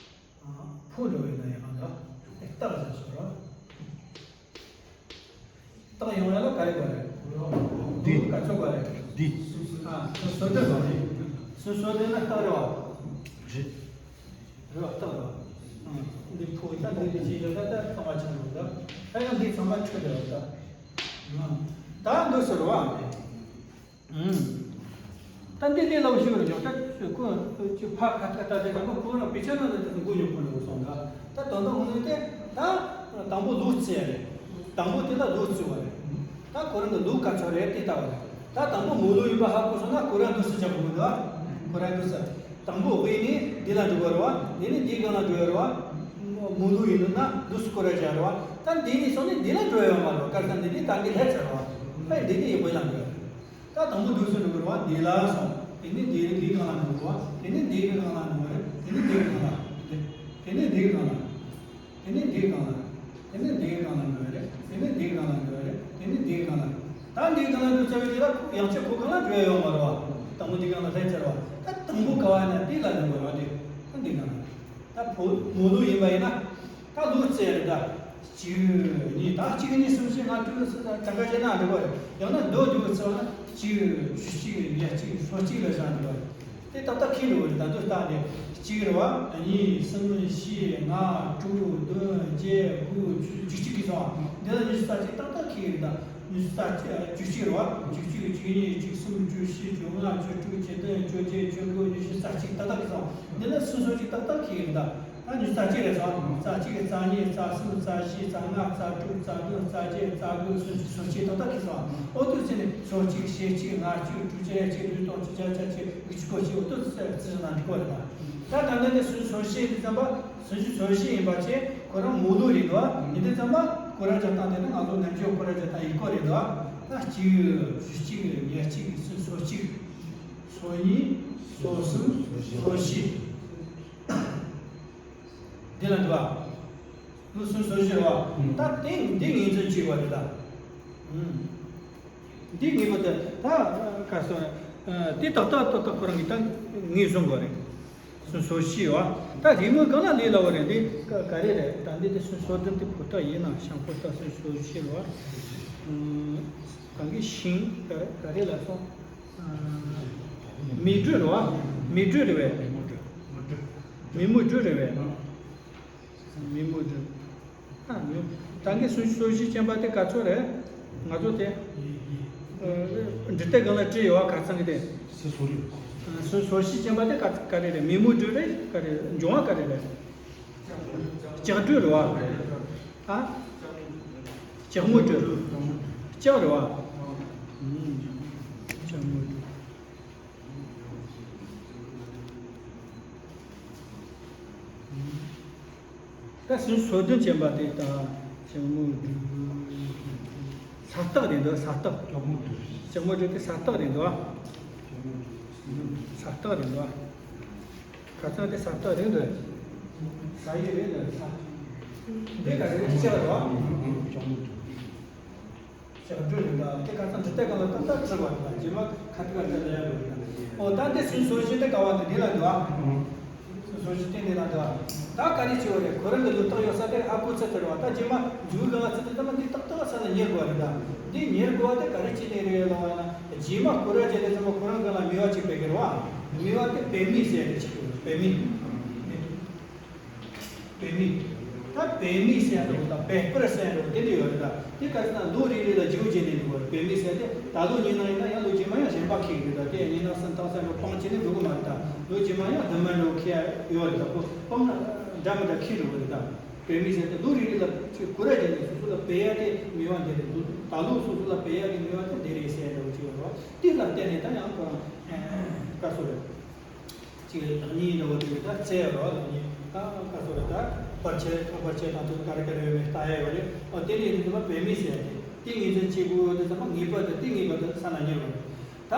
ཕོ་འགྲོ་བའི་ན་ཡང་ད་རྟགས་ཟེར་སོང་ར། རྟགས་ཡོང་ཡ་ལ་ག་རེ་དགོས་རེད། འདི། ག་ཚོད་དགོས་རེད། འདི། ཨ། སོ་སོ་དེ་དགོས་རེད། སོ་སོ་དེ་ན་རྟགས་རེད་བ། རེད། རེད་བ་རྟགས་རེད་བ། ཨ། འདི་ཕོ་ད་འདི་འདི་ཅི་ཡོད་ད་ད་ཚང་མ་ཆགས་འདུག་ད། ད་ཡང་འདི་ཚང་མ་འཕྲོད་བསྡད་བ་ད། ཨ། ད་འདུག་ཟེར་བ། ཨུམ། ད་འདི་ལས་སླ་པོ་ཞིག་རེད། ཡང་ད་ཁོ་ཅིག་ཕར་ཁ་ཁ་ད་དེ་དང་པོ་ཁོ་རང་དཔེ་ཆ་ནང་ལ་དེ་ཚོ་མགོ་ཡོད་ཁོ་ནས་སོང་ད། ད་དོན་དག་ངོ་ནས་དེ་ད་དང་པོ་ལུགས་བརྩི་ཡ་རེད། དང་པོ་དེ་ལ་ལུགས་བརྩི་བ་རེད། ད་ཁོ་རང་གི་ལུགས་ག་ཚོད་རེད་དེ་ལྟ་བ་རེད། ད་དང་པོ་མོ་ལུགས་ཡིན་པ་ཧ་གོ་སོང་ན་ཁོ་རང་འདུག་སེ་བྱ་དགོས་མི་འདུག་ཨ། ཁོ་རང་འདུག་སེ། དང་པོ་དབུས་ནས་འདི་ལ་འགྲོ་བ་རེད་བ། འདི་ནས་འདིའི་སྒང་ལ་འགྲོ་ཡ་རེད་བ། མོ་ལུགས་ཡིན་ན་འདུག་སེ་སྐོར་ར་བྱ་རེད་བ། ད་འདི་ནས་སོང་ནས་འདི་ལ་འགྲོ་ཡ་ཡོད་མ་རེད་བ། སྐར་ས་འདི་ནས་ད་འདི་སླེབས་ཚར་བ། ཨ་འདི་ནས་ཡི་དབུས་ལ་འགྲོ་ཡ་རེད། ད་དང་པོ་འདུག་སེ་འགྲོ་དགོས་རེད་བ། འདི་ལ་སོང་། དེ་ནས་འདི་འདིའི་སྒང་ལ་འགྲོ་དགོས་བ། དེ་ནས་འདིའི་སྒང་ལ་འགྲོ་བ་རེད། དེ་ནས་འདིའི་སྒང་ལ། དེ་ནས་འདིའི་སྒང་ལ། དེ་ནས་འདིའི་སྒང་ལ། དེ་ནས་འདིའི་སྒང་ལ་འགྲོ་བ་རེད། དེ་ནས་འདིའི་སྒང་ལ་འགྲོ་བ་རེད། དེ་ནས་འདིའི་སྒང་ལ། ད་འདིའི་སྒང་ལ་འགྲོ་ཚར་བའི་རྗེས་ལ་ཡང་བསྐྱར་ཁོ་སྒང་ལ་འགྲོ་ཡ་ཡོད་མ་རེད་བ། དང་པོ་འདིའི་སྒང་ལ་སླེབས་ཚར་བ། ད་དང་པོ་ག་བ་ཡིན་ན་དེ་ལ་འགྲོ་དགོས་རེད་བ། དེ་ད་འདིའི་སྒང་ལ། ད་བུ་མོ་ལུགས་ཡིན་པ་ཡིན་ན། ད་ལུགས་བརྩི་ཡ་རེད་ད། གཅིག་གཉིས། ད་གཅིག་གཉིས་གསུམ་བཞི་ལྔ་དྲུག་ཟེར་ད་ག་བྱས་ན་འགྲིག་པ་རེད། ཡང་ན་མདོ་རྒྱུགས་བརྩི་བ་ན་གཅིག་བཅུ་གཅིག་ཉེར་གཅིག་སོ་གཅིག་ལ་བཞག་འགྲིག་པ་རེད། དེ་ཏག་ཏག་ཁེལ་འགྲོ་གི་རེད། ད་དུང་ལྟ་དེ་གཅིག་རེད་བ། གཉིས། གསུམ། བཞི། ལྔ། དྲུག་བདུན། བརྒྱད། དགུ། བཅུ། བཅུ་གཅིག་གིས་སོང་བ། འདི་ལ་ཉི་ཤུ་རྩ་གཅིག་ཏག་ཏག་ཁེལ་གི་རེད་ད། ཉི་ཤུ་རྩ་གཅིག་བཅུ་གཅིག་རེད་བ། བཅུ་གཅིག་བཅུ་གཉིས། བཅུ་གསུམ། བཅུ་བཞི། བཅུ་ལྔ། བཅུ་དྲུག་བཅུ་བདུན། བཅོ་བརྒྱད། བཅོ་དགུ། ཉི་ཤུ་རྩ་གཅིག་ཏག་ཏག་གིས་སོང་བ། འདི་ལ་སུམ་ཅུ་སོ་གཅིག་ཏག་ཏག་ཁེལ་གི་རེད་ད། ད་ཉི་ཤུ་རྩ་གཅིག་རེད་སོང་། རྩ་གཅིག་རྩ་གཉིས། རྩ་གསུམ། རྩ་བཞི། རྩ་ལྔ། རྩ་དྲུག་རྩ་བདུན། རྩ་བརྒྱད། རྩ་དགུ། སུམ་ཅུ་སོ་གཅིག་ཏག་ཏག་གིས་སོང་། ཨོ་དུ་ཟེར་ནས་སོ་གཅིག་ཞེ་གཅིག་ལྔ་གཅིག་དྲུག་ཅུ་རེ་གཅིག་དྲུག་སྟོང་གཅིག་བརྒྱ་ཆ་གཅིག་དགུ་བཅུ་གོ་གཅིག་ཨོ་དུ་ཟེར་ཟེར་ན་འགྲིག་གོ་རེད་ད། ད་ད་ལྟ་དེ་སུམ་ཅུ་སོ་གཅིག་དུས་ཙམ་པ་སུམ་ཅུ་སོ་གཅིག་ཡིན་པ་ཆེ་ཁོ་རང་མོ་ལུགས་རེད་འདུག་ཨ། ཡིན་དུས་ཙམ་པ་སྐོར་ར་རྒྱག་སྟངས་དེ་ནི་ང་ཚོ་ནམ་རྒྱུན་སྐོར་ར་རྒྱག་སྟངས་ཡིན་གོ་རེད་འདུག་ཨ། ད་གཅིག་བཅུ་གཅིག་ཉེར་གཅིག་སུམ་ཅུ་སོ་གཅིག་སོ་གཉིས། སོ་གསུམ། སོ་བཞི། འདི་ལ་འདུག་བ། ལུགས་སུམ་ཅུ་སོ་བཞི་རེད་བ། ད་དེ་འདི་ངེས་འཛིན་བྱེད་དགོས་རེད་ད། འདི་ངེས་པར་དུ་ད་ག་སོ། དེ་ཏག་ཏག་ཏག་ཏག་ཁོ་རང་གིས་ད་ངེས་བཟུང་དགོས་རེད། སུམ་ཅུ་སོ་བཞི་བ། ད་རི་མོའི་སྒང་ལ་ལས་སླ་བོ་རེད། འདི་ག་ག་རེ་རེད། ད་འདི་དེ་སུམ་ཅུ་སོ་བདུན་དེ་ཕོ་རྟགས་ཡིན་ན་ཤང་ཕོ་རྟགས་སུམ་ཅུ་སོ་བཞི་རེད་བ། གང་གི་ཤིང་ག་ག་རེ་ལ་སོང་། མིག་འབྲུ་རེད་བ། མིག་འབྲུ་རེད་བས། མིག་མོ་འབྲུ་རེད་བས། མིག་མོ་འབྲུ། ཨ་མིག་ད་གིན་སུམ་ཅུ་སོ་བཞི་ཅན་པ་དེ་ག་ཚོད་རེད། ང་ཚོ་དེ་འབྲི་དེབ་སྒང་ལ་བྲིས་ཡོད་བ། ཁ་སང་གི་དེ། སུམ་ཅུ་སོ་བཞི་ཅན་པ་དེ་ག་ག་རེ་རེད། མིག་མོ་འབྲུ་རེད། ག་རེ་འབྱུང་བ་ག་རེ་རེད། ལྕགས་འབྲུ་རེད་བ། ཨ། ལྕགས་མོ་འབྲུ། ལྕགས་རེད་བ། ལྕགས་མོ་འབྲུ། ད་སུམ་ཅུ་སོ་བདུན་ཅན་པ་དེ་ད་ལྕགས་མོ་འབྲུ། ས་རྟགས་རེད་འདུག་ས་རྟགས། ལྕགས་མོ་འབྲུ། ལྕགས་མོ་འབྲུ་དེ་ས་རྟགས་རེད་འདུག་ས་རྟགས་རེད་འདུག་ཁ་སང་དེ་ས་རྟགས་རེད་འདུག་ས་ཡིག་རེད་འདུག་ས། འདི་ག་རེ་ལྕགས་རེད་བ། ལྕགས་འབྲུ་རེད་འདུག་དེ་ཁ་སང་འབྲི་དེབ་སྒང་ལ་ཏག་ཏག་བྲིས་པ་རེད། རྗེས་མ་ཁ་ཐུག་ག་དེ་ལ་ཡར་འགྲོ་རེད། ཨོ་ད་དེ་སུམ་ཅུ་སོ་བཞི་དེ་ག་བ་དེ་འདི་ལ་འདུག་སུམ་ཅུ་སོ་བཞི་དེ་འདི་ལ་འདུག་ད་ག་རེ་བྱེད་པ་རེད། ཁོ་རང་གི་ལུགས་རྟགས་ཡོད་ས་དེ་ཧ་གོ་ཚར་ཚར་བ། ད་རྗེས་མ་འཇུག་སྒང་ལ་ཚུད་དུས་ཙམ་པ་འདི་ཏག་ཏག་ས་ལ་ཉར་དགོས་རེད། ད་འདི་ཉར་དགོས་པ་དེ་ག་རེ་བྱས་ནས་རེད་ལབ་པ་ན། རྗེས་མ་སྐོར་ར་བྱས་དུས་ཙམ་པ་ཁོ་རང་སྒང་ལ་མེ་བ་གཅིག་སྦས་ཀྱི་རེད་བ། མེ་བ་དེ་བེ་མིག་ཟེར་ཡ་དེ་གཅིག་བེ་མིག་བེ་མིག་ད་བེ་མིག་ཟེར་ཡ་འདྲ་བོ་དང་བེ་སྤར་ཟེར་ཡ་འདྲ་བོ་དེ་འདྲ་ཡོད་རེད། ད་དེ་ག་རེ་ཟེར་ན་ལོ་རེ་རེ་ལ་བརྗེ་པོ་བྱས་ནས་འགྲོ་བ་རེད། བེ་མིག་ཟེར་ཡ་དེ་ད་ལོ་ཉིན་ནང་ཡིན་ན་ཡང་ལོ་རྗེས་མ་ཡང་གཞན་པ་འཁེལ་གི་རེད། ད་དེ་ཡང་ཉིན་ནང་གསུམ་ཐེངས་གསུམ་འགྲོ་གོ་མ་རེད། ད་ལོ་རྗེས་མ་ཡང་རྫུན་མ་འདྲ་བོ་འཁེལ་ཡ་ཡོད་རེད། ད་ཁོ་སྤོམ་ན་འདྲ་མི་འདྲ་འཁེལ་འགྲོ་གི་རེད། ད་བེ་མིག་ཟེར་ཡ་དེ་ལོ་རེ་རེ་ལ་ཅིག་སྐོར་ར་བྱས་ནས་སོ་སོ་ལ་སྦས་ཡ་དེ་མེ་བ་འདི་རེད། ད་ལོ་སོ་སོ་ལ་སྦས་ཡ་དེ་མེ་བ་དེ་འདི་རེད་ཟེར་ཡ་འདྲ་བོ་ཅིག་ཡོད་རེད་བ། དེ་ལ་བརྟེན་ནས་ད་ཡང་ཁོ་རང་བཀའ་སྲོལ་རེད། གཅིག་ལ་བདག་ཉིད་འདྲ་བོ་དེ་ད་བཙལ་ཡ་རོ། བདག་ཉིད་ད་ག་སོ་ར་ད་བར་ཆད་ཁ་བར་ཆད་དང་དུ་ག་རེ་ག་རེ་ཡོད་མེད་ལྟ་ཡ་ཡོད་རེད། ཨོ་དེ་ལས་ཡིན་དུས་བེ་མིག་ཟེར་ཡ་དེ་དེ་ངེས་ཅན་གཅིག་པུ་དེ་ཚང་མ་ངེས་པར་དུ་དེ་ངེས་པར་དུ་ས་ན་ཉེ་བ་རེད། ད་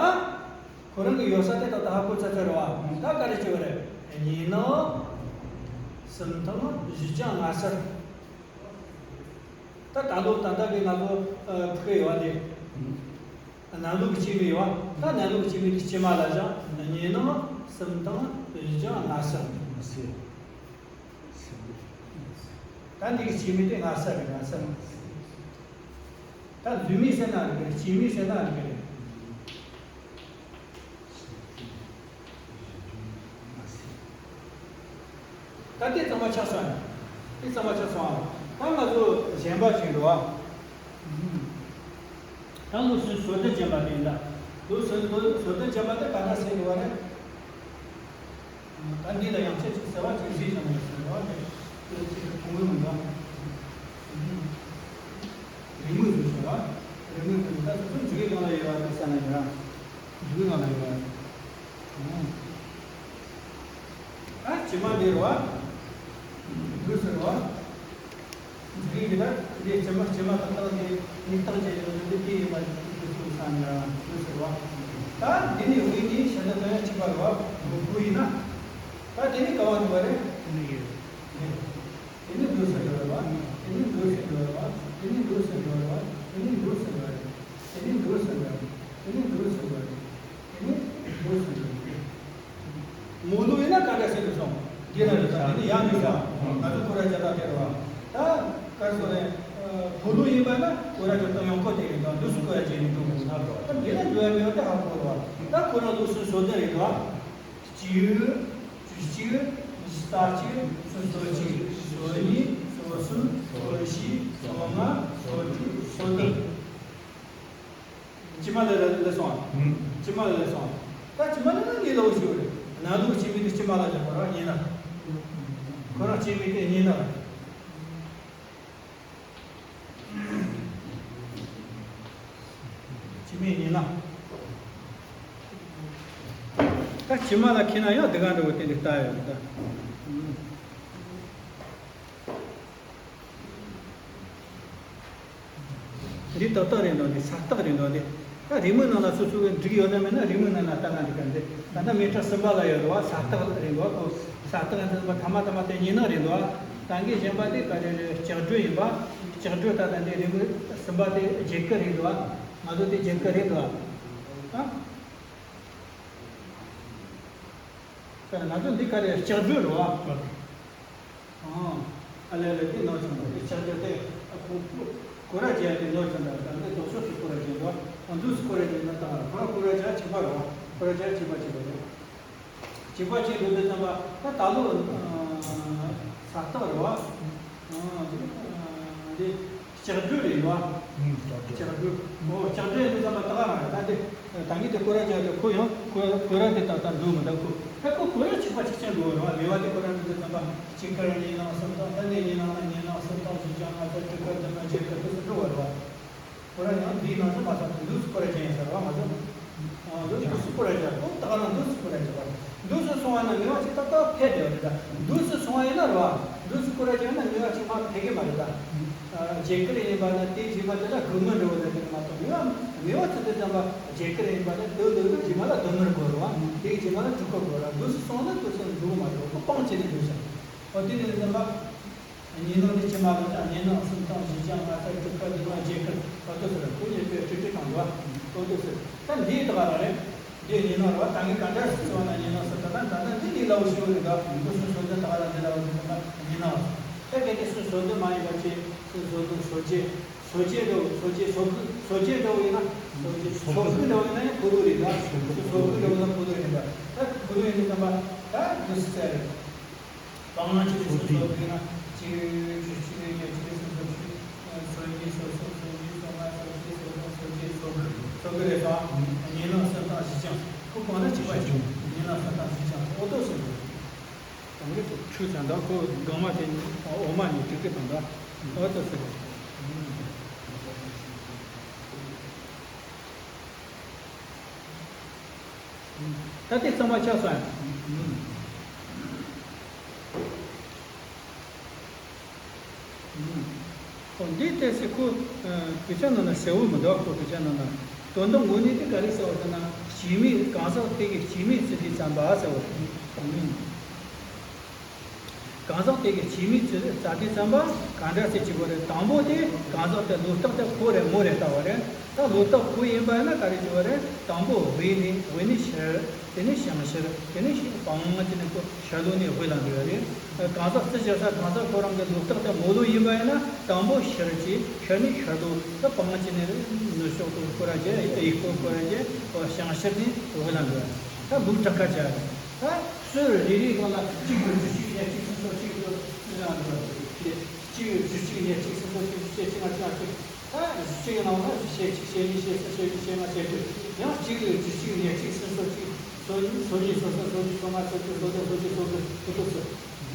ཁོ་རང་གི་ཡོད་ས་དེ་ད་ད་ཧ་གོ་ཚར་ཚར་རེད་བ། ད་ག་རེ་བྱེད་པ་རེད། ཉིན་ནང་གསུམ་ཐེངས་བཞི་བརྒྱ་ལྔ་སར། ད་ད་ལོ་ད་ལྟ་གི་ང་ཚོ་ཕུག་གི་ཡོད་བ་དེ། གནམ་ལོ་གི་སྐྱེས་མི་ཡོད་བ། ད་གནམ་ལོ་གི་སྐྱེས་མི་དེ་སྐྱེས་མ་ལ་བཞག་ཉིན་ནང་གསུམ་ཐེངས་བཞི་བརྒྱ་ལྔ་སར། ད་འདི་གི་སྐྱེས་མི་དེ་ལྔ་སར་རེད། ལྔ་སར། ད་འཛུལ་མི་ཟེར་ན་རེད་གི་རེད། སྐྱེས་མི་ཟེར་ན་རེད་གི་རེད། ད་དེ་གཙང་མ་ཆགས་སོང་། དེ་གཙང་མ་ཆགས་སོང་། ད་ང་ཚོ་གཞན་པ་ཞིག་འགྲོ་ཨ། ད་ལོ་སུམ་ཅུ་སོ་བདུན་ཅན་པ་དེ་ཡིན་ད། མདོ་སོ་སོ་སོ་སོ་དོན་བྱ་བ་དེ་ག་འདྲ་ཟེར་དགོས་པ་རེད། ད་འདི་ལ་ཡང་ཁྱེད་ཀྱིས་ཟེར་བ་ཅིག་བཟོས་ཀྱང་མེད་ཟེར་བ་དེ་ཁྱེད་ཀྱི་ཐུང་ངུ་མི་འདུག་རིང་མོས་བཟོས་ཟེར་བ། རིང་མོས་བཟོས་ད་སོ་སོ་འཇུག་གི་སྒང་ལ་ཡོད་པ་དེ་ས་ན་ཡོད་ར། འཇུག་གི་སྒང་ལ་ཡོད་པ། ད་ཕྱི་མ་འདི་རེད་བ། འདུག་ཟེར་བ། འཇུག་གི་ད་འདི་ཕྱི་མ་ཕྱི་མ་ཏག་ཏག་འདི་ཡིག་ཐག་བཅད་ཡོད་ནི་འདི་སྐད་ཡིན་པ་འདུག་ཟེར་བ་ས་ན་འདུག་ཟེར་བ། ད་འདི་ནི་འོས་ནི་ཤ་ད་ད་ཡང་ཕྱི་མ་རེད་བ། འགོ་ཡིན་ན། ད་དེ་ནི་ག་བ་འདུག་བ་རེད། དེ་ནི་འདི་ཡོད། དེ་ནི་འདུག་ཟེར་གི་རེད་བ། དེ་ནི་འདུག་ཟེར་གི་རེད་བ། དེ་ནི་འདུག་ཟེར་གི་རེད་བ། དེ་ནི་འདུག་ཟེར་གི་རེད། དེ་ནི་འདུག་ཟེར་གི་རེད། དེ་ནི་འདུག་ཟེར་གི་རེད། དེ་ནི་འདུག་ཟེར་གི་རེད། མོ་ལུག་ཡིན་ན་ག་འདྲ་ཟེར་གི་སོང་། འདི་ན་རེད་ད། དེ་ནི་ཡང་འདུག་ཟེར། ང་ཚོ་ཁོ་ར་ཅག་ད་དེ་རེད་བ། ད་ག་སོ་རེད། ཕོ་ལུག་ཡིན་པ་ན་ཁོ་ར་ཅག་ད་ཡང་ཁོ་དེ་རེད་ད། འདུག་སུ་ཁོ་ར་ཅག་ཡིན་འདུག་ཟེར། ད་འདི་ན་འགྲོ་ཡ་མེད་པ་དེ་ཧ་གོ་རེད་བ། ད་ཁོ་རང་འདུག་སུ་སོ་དེ་རེད་བ། གཅིག་བཅུ་གཅིག་ཉི་ཤུ་རྩ་གཅིག་སོ་གཉིས། སོ་གསུམ། སོ་བཞི། སོ་ལྔ། སོ་དྲུག་སོ་བདུན། ཕྱི་མ་ལ་ལ་སོང་། ཕྱི་མ་ལ་ལ་སོང་། ད་ཕྱི་མ་ལ་ན་ངའི་ལོ་ཞིག་རེད། ན་ལོ་ཕྱི་མི་དེ་ཕྱི་མ་ལ་ལ་ཁོ་རང་ཉིན་ན། ཁོ་རང་ཕྱི་མི་དེ་ཉིན་ན་རེད། ཕྱི་མི་ཉིན་ན། ད་ཕྱི་མ་ལ་ཁྱེད་ན་ཡང་དེ་ག་འདྲ་བོ་དེ་འདྲ་ལྟ་ཡོད་ད། འདི་ཏག་ཏག་རེད་འདུག་འདི་ས་རྟགས་རེད་འདུག་འདི། ད་རི་མོའི་ནང་ལ་སོ་སོ་གི་འགྲིག་ཡོད་ན་མེད་ན་རི་མོའི་ནང་ལ་ལྟ་ན་འགྲིག་ག་འདི། ད་ལྟ་མེ་ཏྲ་གསུམ་པ་ལ་ཡོད་རེད་བ། ས་རྟགས་རེད་འདུག་ཁོ་ས་རྟགས་འདི་པ་ཐ་མ་ཐ་མ་དེ་ཉིན་ནག་རེད་འདུག་ད་གིན་གཞན་པ་དེ་ག་རེ་རེད། ལྕགས་སྦྲུལ་ཡིན་པ། ལྕགས་སྦྲུལ་ད་ལྟ་འདི་རི་མོ་གསུམ་པ་དེ་རྒྱ་གར་རེད་འདུག་ང་ཚོ་དེ་རྒྱ་གར་རེད་འདུག་ཨ། ད་ང་ཚོ་འདི་ག་རེ་ལྕགས་སྦྲུལ་རེད་བ། ཨ་ལས་ལས་དེ་ནོར་ཆུང་དེ་ཆགས་རྒྱུ་དེ་ཁོ་ཁོ་ར་ཅན་དེ་ནོར་ཆུང་དང་དང་དེ་ལྡོག་ཕྱོགས་སུ་ཁོ་ར་ཅན་དང་དང་དུས་སུ་ཁོ་ར་ཅན་ན་དང་ཁོ་ར་ཁོ་ར་ཅན་གཅིག་པ་རེད་བ། ཁོ་ར་ཅན་གཅིག་པ་གཅིག་པ་རེད། གཅིག་པ་གཅིག་ཏུ་འདི་ཙམ་པ་ད་ད་ལོ་ས་རྟགས་རེད་བ། འདི་ལྕགས་སྦྲུལ་རེད་བ། ལྕགས་སྦྲུལ། ལྕགས་སྦྲུལ། ཨོ་ལྕགས་སྦྲུལ་ཡིན་དུས་ཙམ་པ་ད་ག་རང་རེད། ད་འདི་ད་གིན་དེ་ཁོ་ར་ཅན་དེ་ཁོ་ཡང་ཁོ་ཁོ་ར་དེ་ད་ད་འགྲོ་མི་ད་ཁོ་ད་ཁོ་ཁོ་ར་གཅིག་པ་གཅིག་རྐྱང་འགྲོ་རེད་བ། ལེ་བ་དེ་ཁོ་ར་འགྲོ་དུས་ཙམ་པ་གཅིག་དཀར་ཉིན་ནག་གསུམ་སྟོང་། ད་ནས་ཉིན་ནག་ན་ཉིན་ནག་གསུམ་སྟོང་བཞི་བརྒྱ་ལྔ་བརྒྱ་དྲུག་དཀར་བདུན་དཀར་བརྒྱད་དཀར་དུ་སུ་འགྲོ་བ་རེད་བ། ཁོ་ར་ཡང་འདིའི་ནང་དུ་མ་སོང་དུས་འདུག་སུ་ཁོ་ར་ཅན་ཡིན་ཟེར་བ་མ་སོང་། འདུག་སུ་ཁོ་ར་ཅན་ཁོ་ད་ག་རང་འདུག་སུ་ཁོ་ར་ཅན་པ། འདུག་སུ་སོང་བ་ན་མི་བ་ཅིག་ཏག་ཏག་ཕེབས་བསྡད་པ་རེད་ད། འདུག་སུ་སོང་བ་ཡིན་ན་རེད་བ། འདུག་སུ་ཁོ་ར་ཅན་ན་མི་བ་ཅིག་མ་ཕེབས་ཀྱི་མ་རེད་ད། རྒྱ་གར་ཡིན་པ་ན་དེའི་རྗེས་མ་དེ་ལ་དགུང་ལོ་འགྲོ་བ་ལ་དེ་མ་གཏོགས་མི་བ་མི་བ་ཚོ་དེ་ཙམ་པ་རྒྱ་གར་ཡིན་པ་ན་དེའི་ལོ་ལོ་རྗེས་མ་ལ་དུ་མར་དགོས་རེད་བ། དེའི་རྗེས་མ་ལ་དྲུག་པ་དགོས་རེད། འདུག་སུ་སོང་ན་དུས་སུ་འགྲོ་གི་མ་རེད། ཁོ་སྤང་བྱས་ནས་འགྲོ་ཤག་ཨོ་དེ་ནས་ཙམ་པ། ཉིན་ནག་འདི་ཕྱི་མ་ལ་ཡང་ཉིན་ནག་གསུམ་སྟོང་བཞི་བརྒྱ་ལྔ་བརྒྱ་དྲུག་དཀར་བདུན་དཀར་བརྒྱད་དཀར་བར་དུ་ཟེར་ཁོ་གཉིས་པོས་ཁྲི་ཁྲི་བཏང་འདུག་བ། ཁོ་ཚོ་ཟེར་ད་འདིའི་ད་ག་རང་རེད། འདི་ཉིན་ནག་རེད་བ། ད་ངས་ག་འདྲ་ཟེར་བ་ན་ཉིན་ནག་ཟེར་ད་ད་ད་ད་འདི་འདི་ལ་འུ་ཤི་བ་རེད་ད། འདི་སུ་སོ་འདི་ད་ག་རང་འདི་ལ་འུ་ཤི་ད་ཉིན་ནག་ད་གལ་ཏེ་སུ་སོ་འདི་མ་ཡིན་པ་ཅི་སུ་སོ་འདི་སོ་བརྒྱད་སོ་བརྒྱད་འདྲ་བོ་སོ་བརྒྱད་སོ་དགུ་སོ་བརྒྱད་འདྲ་བོ་ཡིན་ན་སོ་བརྒྱད་སོ་དགུ་འདྲ་བོ་ཡིན་ན་ཡང་ཕོ་ལུག་རེད་ད། སོ་དགུ་འདྲ་བོ་ཡིན་ན་ཕོ་ལུག་རེད་ད། ད་ཕོ་ལུག་ཡིན་དུས་ཙམ་པ་ད་འདི་སུ་ཟེར་རེད། སྤང་གཅིག་གི་སོ་སོ་བརྒྱད་ན་གཅིག་བཅུ་གཅིག་ཉེར་གཅིག་སོ་སོ་བཅུ། སོ་གཉིས་སོ་གསུམ་སོ་བཞི་སོ་ལྔ་སོ་བརྒྱད་སོ་དགུ་སོ་བརྒྱད་སོ་དགུ་སོ་དགུ་རེད་ད། ཉིན་ནག་གསུམ་སྟོང་བཞི་བརྒྱ། ཁོ་གང་ལ་གཅིག་པ་གཅིག་ཉིན་ནག་གསུམ་སྟོང་བཞི་བརྒྱ་ཨོ་ཏོ་སོ་དགུ། དང་གི་ཁྲུས་ཚན་དང་ཁོ་གང་མ་དེ་འོ་མ་ནས་དྲུག་གི་དང་ད་ཨོ་ཏོ་སོ་དགུ། ད་ལྟའི་གཙང་མ་ཆགས་སོང་ཡ། ཨོ་འདི་ལྟས་སེ་ཁོ་དཔེ་ཆ་ནང་ན་གསལ་བོ་མི་འདུག་ཁོ་དཔེ་ཆ་ནང་ན་དོན་དག་དངོས་གནས་དེ་ག་རེ་ཟེར་བ་ཟེར་ན་སྐྱེས་སྨེ་གང་ཟག་དེ་གི་སྐྱེས་སྨེ་ཚུལ་དེ་ཙམ་པ་ཟེར་བ་རེད། གང་ཟག་དེ་གི་སྐྱེས་སྨེ་ཚུལ་རྩ་དེ་ཙམ་པ་གང་འདྲ་ཟེར་གྱི་བ་རེད། དང་པོ་དེ་གང་ཟག་དེ་ལོ་རྟགས་དེ་ཕོ་རེད་མོ་རེད་ལྟ་བ་རེད། ད་ལོ་རྟགས་ཕོ་ཡིན་པ་ཡིན་ན་ག་རེ་གྱི་བ་རེད། དང་པོ་དབུས་ནས་དབུས་ནས་ཤར་དེ་ནས་བྱང་ཤར་དེ་ནས་སྤང་དེ་ནས་ཁོ་ཤར་ལྷོ་ནས་དབུས་ལ་འགྲོ་ཡ་རེད། གང་ཟག་རྩི་བྱེད་ས་གང་ཟག་ཁོ་རང་གི་ལོ་རྟགས་དེ་མོ་ལོ་ཡིན་པ་ཡིན་ན་དང་པོ་ཤར་གྱི་ཤར་ནས་ཤར་ལྷོ་ད་སྤང་དེ་ནས་ནུབ་ཕྱོགས་ཏུ་སྐོར་ར་བྱས་ཡེ་སྐོར་སྐོར་ར་བྱས་བྱང་ཤར་ནས་དབུས་ལ་འགྲོ་ཡ་རེད། ད་ལུག་གྲགས་ཁ་བྱ་རེད། ད་སོ་རེ་རེའི་སྒང་ལ་གཅིག་གི་བཅུ་གཅིག་ཉེར་གཅིག་སུམ་ཅུ་སོ་གཅིག་ཏུ་ཨ་གཅིག་བཅུ་གཅིག་ཉེར་གཅིག་སུམ་ཅུ་སོ་གཅིག་བཅུ་གཅིག་ལྔ་བཅུ་ང་གཅིག་ད་གཅིག་ནང་ལ་ཞེ་གཅིག་ཞེ་གཉིས་ཞེ་གསུམ་ཞེ་བཞི་ཞེ་ལྔ་ཞེ་དགུ། ཡང་གཅིག་གཅིག་གཅིག་ཉེར་གཅིག་སུམ་ཅུ་སོ་གཅིག་སོ་གཉིས་སོ་གཉིས་སོ་གསུམ་སོ་བཞི་སོ་ལྔ་སོ་དྲུག་སོ་བདུན་སོ་བཅུ་སོ་དགུ་སོ་དྲུག་སོ།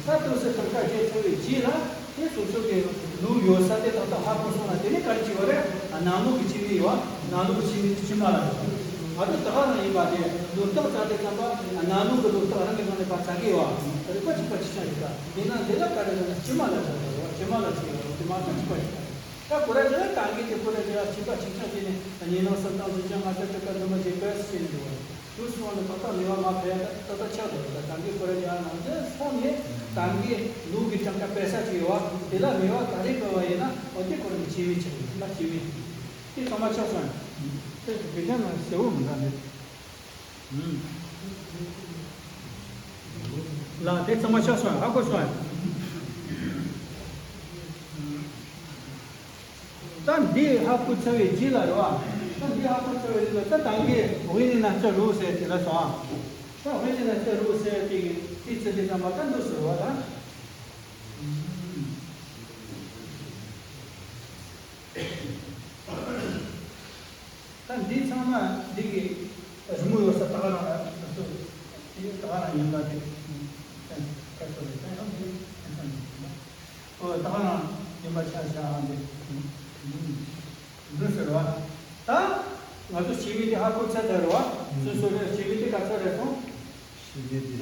ད་དུས་སུ་གྲངས་ཀ་བརྒྱད་ཚར་བའི་རྗེས་ལ་དེ་སོ་སོ་གི་ལུགས་ཡོད་ས་དེ་ཏག་ཏག་ཧ་གོ་སོང་ན། དེ་ནས་ག་རེ་བྱེད་པ་རེད། ནང་ལུགས་ཀྱི་ཕྱི་མིག་ཡོད། ནང་ལུགས་ཀྱི་ཕྱི་མིག་དེ་ཕྱི་མ་ལ་འགྲོ། ང་ཚོ་ད་ག་རང་ཡིན་པ་དེ་ལོ་རྟགས་བཙལ་དུས་ཙམ་པ་ནང་ལུགས་ཀྱི་ལོ་རྟགས་རང་གི་ནང་ནས་ཕར་བཙལ་གི་ཡོད། རིག་པ་གཅིག་པ་གཅིག་རྐྱང་རེད། ད་ཡིན་ན་འདི་ལ་ག་རེ་ཟེར་ན་ཕྱི་མ་ལ་བཞག་དགོས། ཕྱི་མ་ལ་བྱེད་ཡོད་དེ་མ་གཏོགས་གཅིག་པ་གཅིག་རྐྱང་རེད། ད་ཁོ་ར་ཅག་ལ་ད་གིན་དེ་ཁོ་ར་ཅག་ལ་ཕྱི་པ་གཅིག་རྐྱང་བྱས་ནས་གཉིས་སྣང་གསུམ་སྟོང་གཟུགས་ཅན་ལྔ་ཚར་དྲུག་པ་འདུན་པ་བརྒྱད་པ་ཟེར་ནས་འགྲོ་བ་རེད། དུས་སོང་ནས་ཏག་ཏག་ནུས་པ་མ་ཕེ་ཡ་ད་ཏག་ཏག་ཆགས་འགྲོ་རེད། ད་གིན་ཁོ་ར་ཅག་ནང་དུ་སོང་ནས་ད་གིན་ལུགས་ཀྱི་གྲངས་ཀ་སྤེལ་ས་ཅིག་ཡོད་བ། དེ་ལ་ནུས་པ་ག་རེ་སྤེལ་བ་ཡིན་ན་འོ་དེ་ཁོ་རང་གི་ཕྱི་མིག་ཆགས་ཡོད་ལ། ཕྱི་མིག་དེ་ཚང་མ་ཆགས་སོང་། དེ་དགེ་རྒན་ནང་གསལ་བོ་མི་འདུག་འདི། ལ་དེ་ཚང་མ་ཆགས་སོང་། ཧ་གོ་སོང་། ད་འདི་ཧ་གོ་ཚར་བའི་རྗེས་ལ་རེད་བ། ད་འདི་ཧ་གོ་ཚར་བའི་རྗེས་ལ་ད་ད་གིན་དབྱེ་གནས་རྣམ་གཞག་རིགས་ཟེར་དེ་ལ་སོང་ཨ། ད་དབྱེ་གནས་རྣམ་གཞག་རིགས་ཟེར་དེ་གི་དེ་ཚེ་དེ་ཚང་མ་ད་འདུག་ཟེར་བ་ད། ད་འདི་ཚང་མ་འདི་གི་རི་མོ་ཡོད་ས་ད་ག་རང་ལ་ང་ཚོ་དེ་ད་ག་རང་ཡིན་པ་དེ་ཁ་ཚོ་རེད། ད་ཡང་འདི་ཨེ་ས་འདི་ཡིན་པ་ཨོ་ད་ག་རང་ཡིན་པ་ཆ་བཞག་ཨ། འདི་འདི་ཟེར་བ་ད་ང་ཚོ་ཕྱི་མིག་དེ་ཧ་གོ་ཚར་ཚར་བ་སོ་སོ་རེད། ཕྱི་མིག་དེ་ག་ཚོད་རེད་སོང་།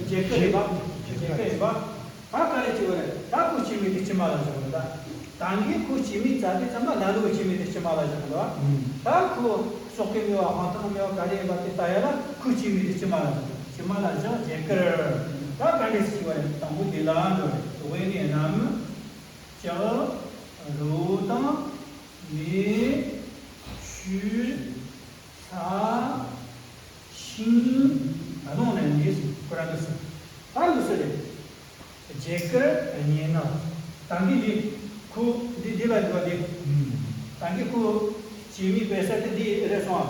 རྒྱལ་ཁབ་ཡིན་པ། རྒྱལ་ཁབ་ཡིན་པ། ད་ག་རེ་བྱེད་པ་རེད། ད་ཁོ་ཕྱི་མིག་དེ་ཕྱི་མ་ལ་བཞག་པ་རེད། ད་གིན་ཁོ་ཕྱི་མིག་བཙལ་དུས་ཙམ་པ་ནང་ལོགས་ཕྱི་མིག་དེ་ཕྱི་མ་ལ་བཞག་པ་རེད། ད་ཁོ་སྲོག་གི་དམྱལ་བ་དབང་ཐང་དམྱལ་བ་ག་རེ་ཡིན་པ་དེ་ལྟ་ཡ་ལ་ཁོ་ཕྱི་མིག་དེ་ཕྱི་མ་ལ་བཞག་ཕྱི་མ་ལ་བཞག་རྒྱལ་ཁབ། ད་ག་རེ་བྱེད་པ་རེད། དང་པོ་དེ་ལ་འགྲོ་རེད། དབྱེ་གནས་རྣམས་ལྕགས་རི་བོ་དང་མེ་ཆུ་ས་ཤིང་རླུང་ལ་ནི་ཁོ་རང་འདུག་ཟེར། ད་འདུག་ཟེར་རེད། རྒྱལ་ཁབ་གཉིས་ནི་ད་གིན་འདི་ཁོ་འདི་འདི་ལ་འདུག་པ་འདི། ད་གིན་ཁོ་ཕྱི་མིག་སྤེལ་ས་དེ་འདི་རེད་སོང་ཨ།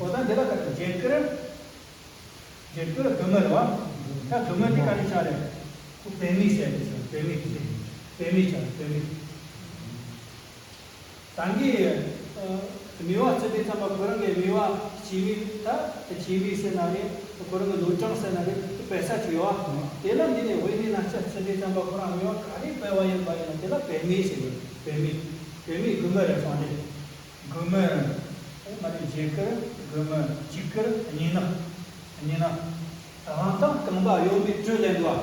འོ་ད་འདི་ལ་ད་རྒྱལ་ཁབ། རྒྱལ་ཁབ་དགུ་མི་རེད་བ། ད་དགུ་མི་འདི་ག་རེ་ཆགས་རེད། ཁོ་བུད་མེད་ཟེར་དེ་ཆགས། བུད་མེད་དེ་བུད་མེད་ཆགས། བུད་མེད། ད་གིན་ཨ་མིག་དབང་བརྩི་དུས་ཙམ་པ་ཁོ་རང་གི་མིག་དབང་ཕྱི་མིག་ད་ཕྱི་མིག་ཟེར་ན་རེད། ཁོ་རང་གི་ལོ་གྲངས་ཟེར་ན་རེད། སྤེལ་ས་ཅིག་ཡོད་བ། དེ་ལ་འདི་ནས་དབྱེ་གནས་རྣམ་གཞག་བརྩི་དུས་ཙམ་པ་ཁོ་རང་མིག་དབང་ག་རེ་སྤེལ་བ་ཡིན་པ་ཡིན་ན་དེ་ལ་བུད་མེད་ཟེར་གི། བུད་མེད། བུད་མེད་དགུ་མི་རེད་སོང་རེད། དགུ་མི། ཨེ་མ་རེད། རྒྱལ་ཁབ་དགུ་མི། གཅིག་ཁར་གཉིས་ནག་གཉིས་ནག་དབང་ཐང་རྐང་པ་གཡོན་པའི་གྲུ་ལེན་འདུག་བ།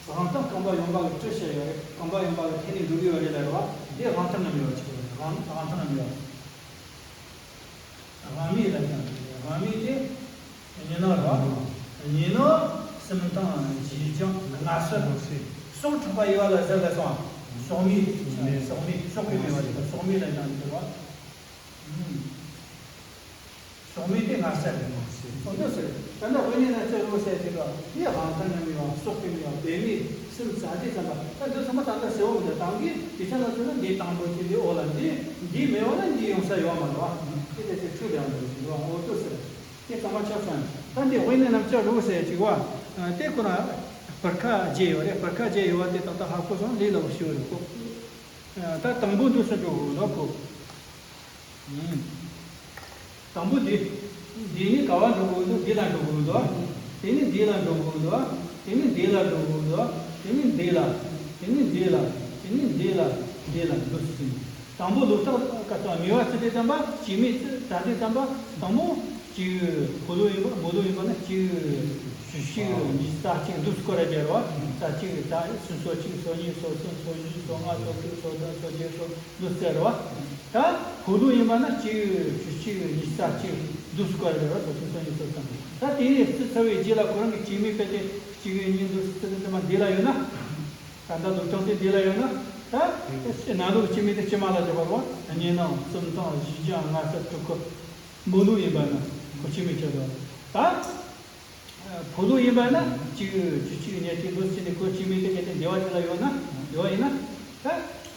དབང་ཐང་རྐང་པ་གཡོན་པ་གི་གྲུ་བཤད་ཡོད་རེད། རྐང་པ་གཡོན་པ་གི་ཐད་ནས་འགྲོ་གི་ཡོད་རེད་ལ་རེད་བ། འདི་དབང་ཐང་ངམ་ཡོད་ཅིག་རེད། དབང་དབང་ཐང་ངམ་ཡོད། དབང་མེད་ལ་ཀྱང་དབང་མེད་དེ་གཉིས་ནག་རེད་བ། གཉིས་ནག་གསུམ་དང་བཞི་ལྗང་ལྔ་སེར་སྲོག་འཕྲོག་པ་ཡོད་ལ་ཟེར་ལ་སོང་། སྲོག་མེད། སྲོག་མེད། སྲོག་གི་མེད་པ་དེ་སྲོག་མེད་ལ་ཀྱང་དེ་རེད་བ། སྲོག་མེད་དེ་ལྔ་སེར་རེད། སོང་དུས་ཟེར། ད་ལྟ་དབྱེ་གནས་རྣམ་གཞག་རིགས་ཟེར་དེ་ལ་འདི་དབང་ཐང་ངམ་ཡོད། སྲོག་གི་མེད་པ། བུད་མེད་གསུམ་ཟ་དུས་ཙམ་པ་ད་འདི་ཚང་མ་ད་ལྟ་ཟེར་བ་མི་འདུག་དང་གི་དེ་ཆ་ལ་མཚོན་ན་འདི་དང་པོ་དེ་འདི་འོག་ལ་འདི་འདི་མེད་པ་ན་འདི་ཡོང་ས་ཡོད་མ་རེད་བ། དེ་ལས་དེ་འཕྲོས་ལས་མི་འདུག་འོ་དུ་ཟེར། དེ་ཚང་མ་ཆགས་སོང་། ད་འདི་དབྱེ་གནས་རྣམ་གཞག་རིགས་ཟེར་ཅིག་བ། དེ་ཁོ་ན་བར་ཁ་བརྒྱད་ཡོད་རེད། བར་ཁ་བརྒྱད་ཡོད་པ་དེ་ཏག་ཏག་ཧ་གོ་སོང་། ལས་སླ་པོ་ཞིག་རེད་ཁོ། ད་དང་པོ་འདུག་སེ་འགྲོ་དགོས་འདུག་ཁོ། དང་པོ་འདི། འདི་ནི་ག་བ་འགྲོ་དགོས་འདུག་འདི་ལ་འགྲོ་དགོས་འདུག་དེ་ནི་འདི་ལ་འགྲོ་དགོས་འདུག་དེ་ནི་འདི་ལ་འགྲོ་དགོས་འདུག་དེ་ནི་འདི་ལ། དེ་ནི་འདི་ལ། དེ་ནི་འདི་ལ། འདི་ལ་འདུག་ཟིན། དང་པོ་ལོ་རྟགས་ཀ་ཙམ་ནུས་པ་བརྩི་དུས་ཙམ་པ་ཇི་མི་བརྩི་དུས་ཙམ་པ་དང་པོ་གཅིག་ཕོ་ལོ་ཡིན་པ་མོ་ལོ་ཡིན་པ་ན་གཅིག་ཞུ་གཅིག་གཉིས་རྩ་གཅིག་འདུག་སྐོར་ར་རྒྱལ་བ་རྩ་གཅིག་རྩ་སུམ་སོ་གཅིག་སོ་གཉིས་སོ་གསུམ་སོ་བཞི་སོ་ལྔ་སོ་དྲུག་སོ་བདུན་སོ་བརྒྱད་སོ་འདུག་ཟེར་བ། ད་ཕོ་ལོ་ཡིན་པ་ན་གཅིག་གཅིག་གཉིས་རྩ་གཅིག་འདུག་སྐོར་རེ་རེ་སོ་གསུམ་སོ་གཉིས་སོ་གསུམ། ད་དེ་ནས་བརྩི་ཚར་བའི་རྗེས་ལ་ཁོ་རང་གི་སྐྱེས་མའི་དཔེ་དེ་གཅིག་གཉིས་འདུག་སེ་བརྩི་དུས་ཙམ་པ་འདི་ལ་ཡོད་ན། ད་ལྟ་ལོ་རྐང་དེ་འདི་ལ་ཡོད་ན། ད་ནང་ལོགས་སྐྱེས་མའི་དེ་སྐྱེས་མ་ལ་འཇོག་པ་རེད་བ། གཉིས་ནང་གསུམ་དང་བཞི་ལྗང་ལྔ་སེར་དྲུག་གི་མོ་ལོ་ཡིན་པ་ན་ཁོ་སྐྱེས་མའི་ཆེད་དུ། ད། ཕོ་ལོ་ཡིན་པ་ན་གཅིག་གཅིག་གཉིས་གཅིག་འདུག་སེ་བྱས་ནས་ཁོ་སྐྱེས་མའི་དེ་གལ་ཏེ་འདི་བ་དེ་ལ་ཡོད་ན་འདི་བ་ཡིན་ན། ད་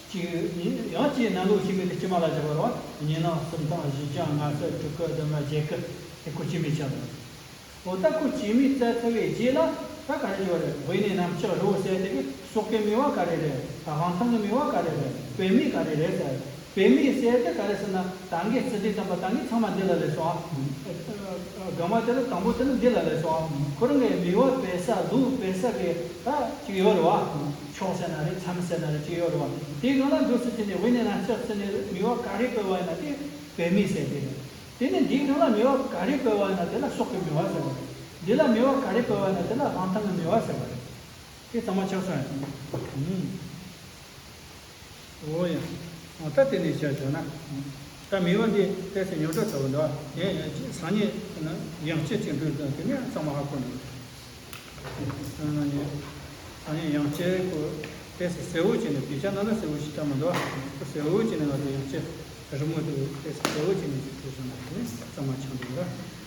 གཅིག་ཡང་གཅིག་ནང་ལོགས་སྐྱེས་མའི་དེ་སྐྱེས་མ་ལ་འཇོག་པ་རེད་བ། གཉིས་ནང་གསུམ་དང་བཞི་ལྗང་ལྔ་སེར་དྲུག་གི་བདུན་མ་བརྒྱད་གི་དེ་ཁོ་སྐྱེས་མའི་ཆ་རེད། འོ་ད་ཁོ་སྐྱེས་མའི་བརྩི་ཚར་བའི་རྗེས་ལ་ད་ག་རེ་བྱེད་པ་རེད། དབྱེ་གནས་རྣམ་གཞག་རིགས་ཟེར་དེ་གི་སྲོག་གི་མེད་པ་ག་རེ་རེད། དབང་ཐང་གི་མེད་པ་ག་རེ་རེད། བུད་མེད་ག་རེ་རེད་ཟེར། བད་མེད་ཟེར་དེ་ག་རེ་ཟེར་ན། ད་གིན་རྩི་དེ་ཙམ་པ་ད་གིན་ཚང་མ་འདི་ལ་སླེབས་སོང་ཨ། དགོས་མ་དེ་ལ་དང་པོ་དེ་ནི་འདི་ལ་སླེབས་སོང་ཨ། ཁོ་རང་གི་མི་བ་བད་ས་ལུག་བད་ས་གི་ད་ཅིག་ཡོད་རེད་བ། ཕྱོགས་ཟེར་ན་རེད། མཚམས་ཟེར་ན་རེད། ཅིག་ཡོད་རེད་བ། དེའི་སྒང་ལ་འདུག་སེ་བྱས་ནས་དབུས་ནས་ན་ལྕགས་ཟེར་ནས་མི་བ་ག་རེ་བབས་པ་ཡིན་ན་དེ་བད་མེད་ཟེར་གི་རེད། དེ་ནས་འདིའི་སྒང་ལ་མི་བ་ག་རེ་བབས་པ་ཡིན་ན་དེ་ལ་སྲོག་གི་མི་བ་ཟེར་བ་རེད། འདི་ལ་མི་བ་ག་རེ་བབས་པ་ཡིན་ན་དེ་ལ་དབང་ཐང་གི་མི་བ་ཟེར་བ་རེད། དེ་ཚང་མ་ཆགས་སོང་ཡ། ཨོ་ཡ། ཨོ་ད་དེ་ནས་བྱས་བྱུང་ན། ད་མི་བ་འདི་ཏོག་ཙམ་རྙོག་དྲ་ཚ་བོ་འདུག་ཨ། ཡང་ཡང་ཅིག་སང་ཉིན་ཡང་བསྐྱར་ཅིག་འགྲོ་དང་དེ་ནས་ཚང་མ་ཧ་གོ་འགྲོ། སང་ཉིན་སང་ཉིན་ཡང་བསྐྱར་ཁོ་ཏོག་ཙམ་གསལ་བོ་བྱས་ནས། དེ་ཆ་ནང་ལ་གསལ་བོ་ཞིག་ཆགས་མི་འདུག་ཨ། ཁོ་གསལ་བོ་བྱས་ནས་ང་ཚོ་ཡང་བསྐྱར་རི་མོ་དེ་ཏོག་ཙམ་གསལ་བོ་བྱས་ནས་ཅིག་བྲིས་སོང་ན་དེ་ནས་ཚང་མ་ཆགས་འགྲོ་འདུག་ཨ།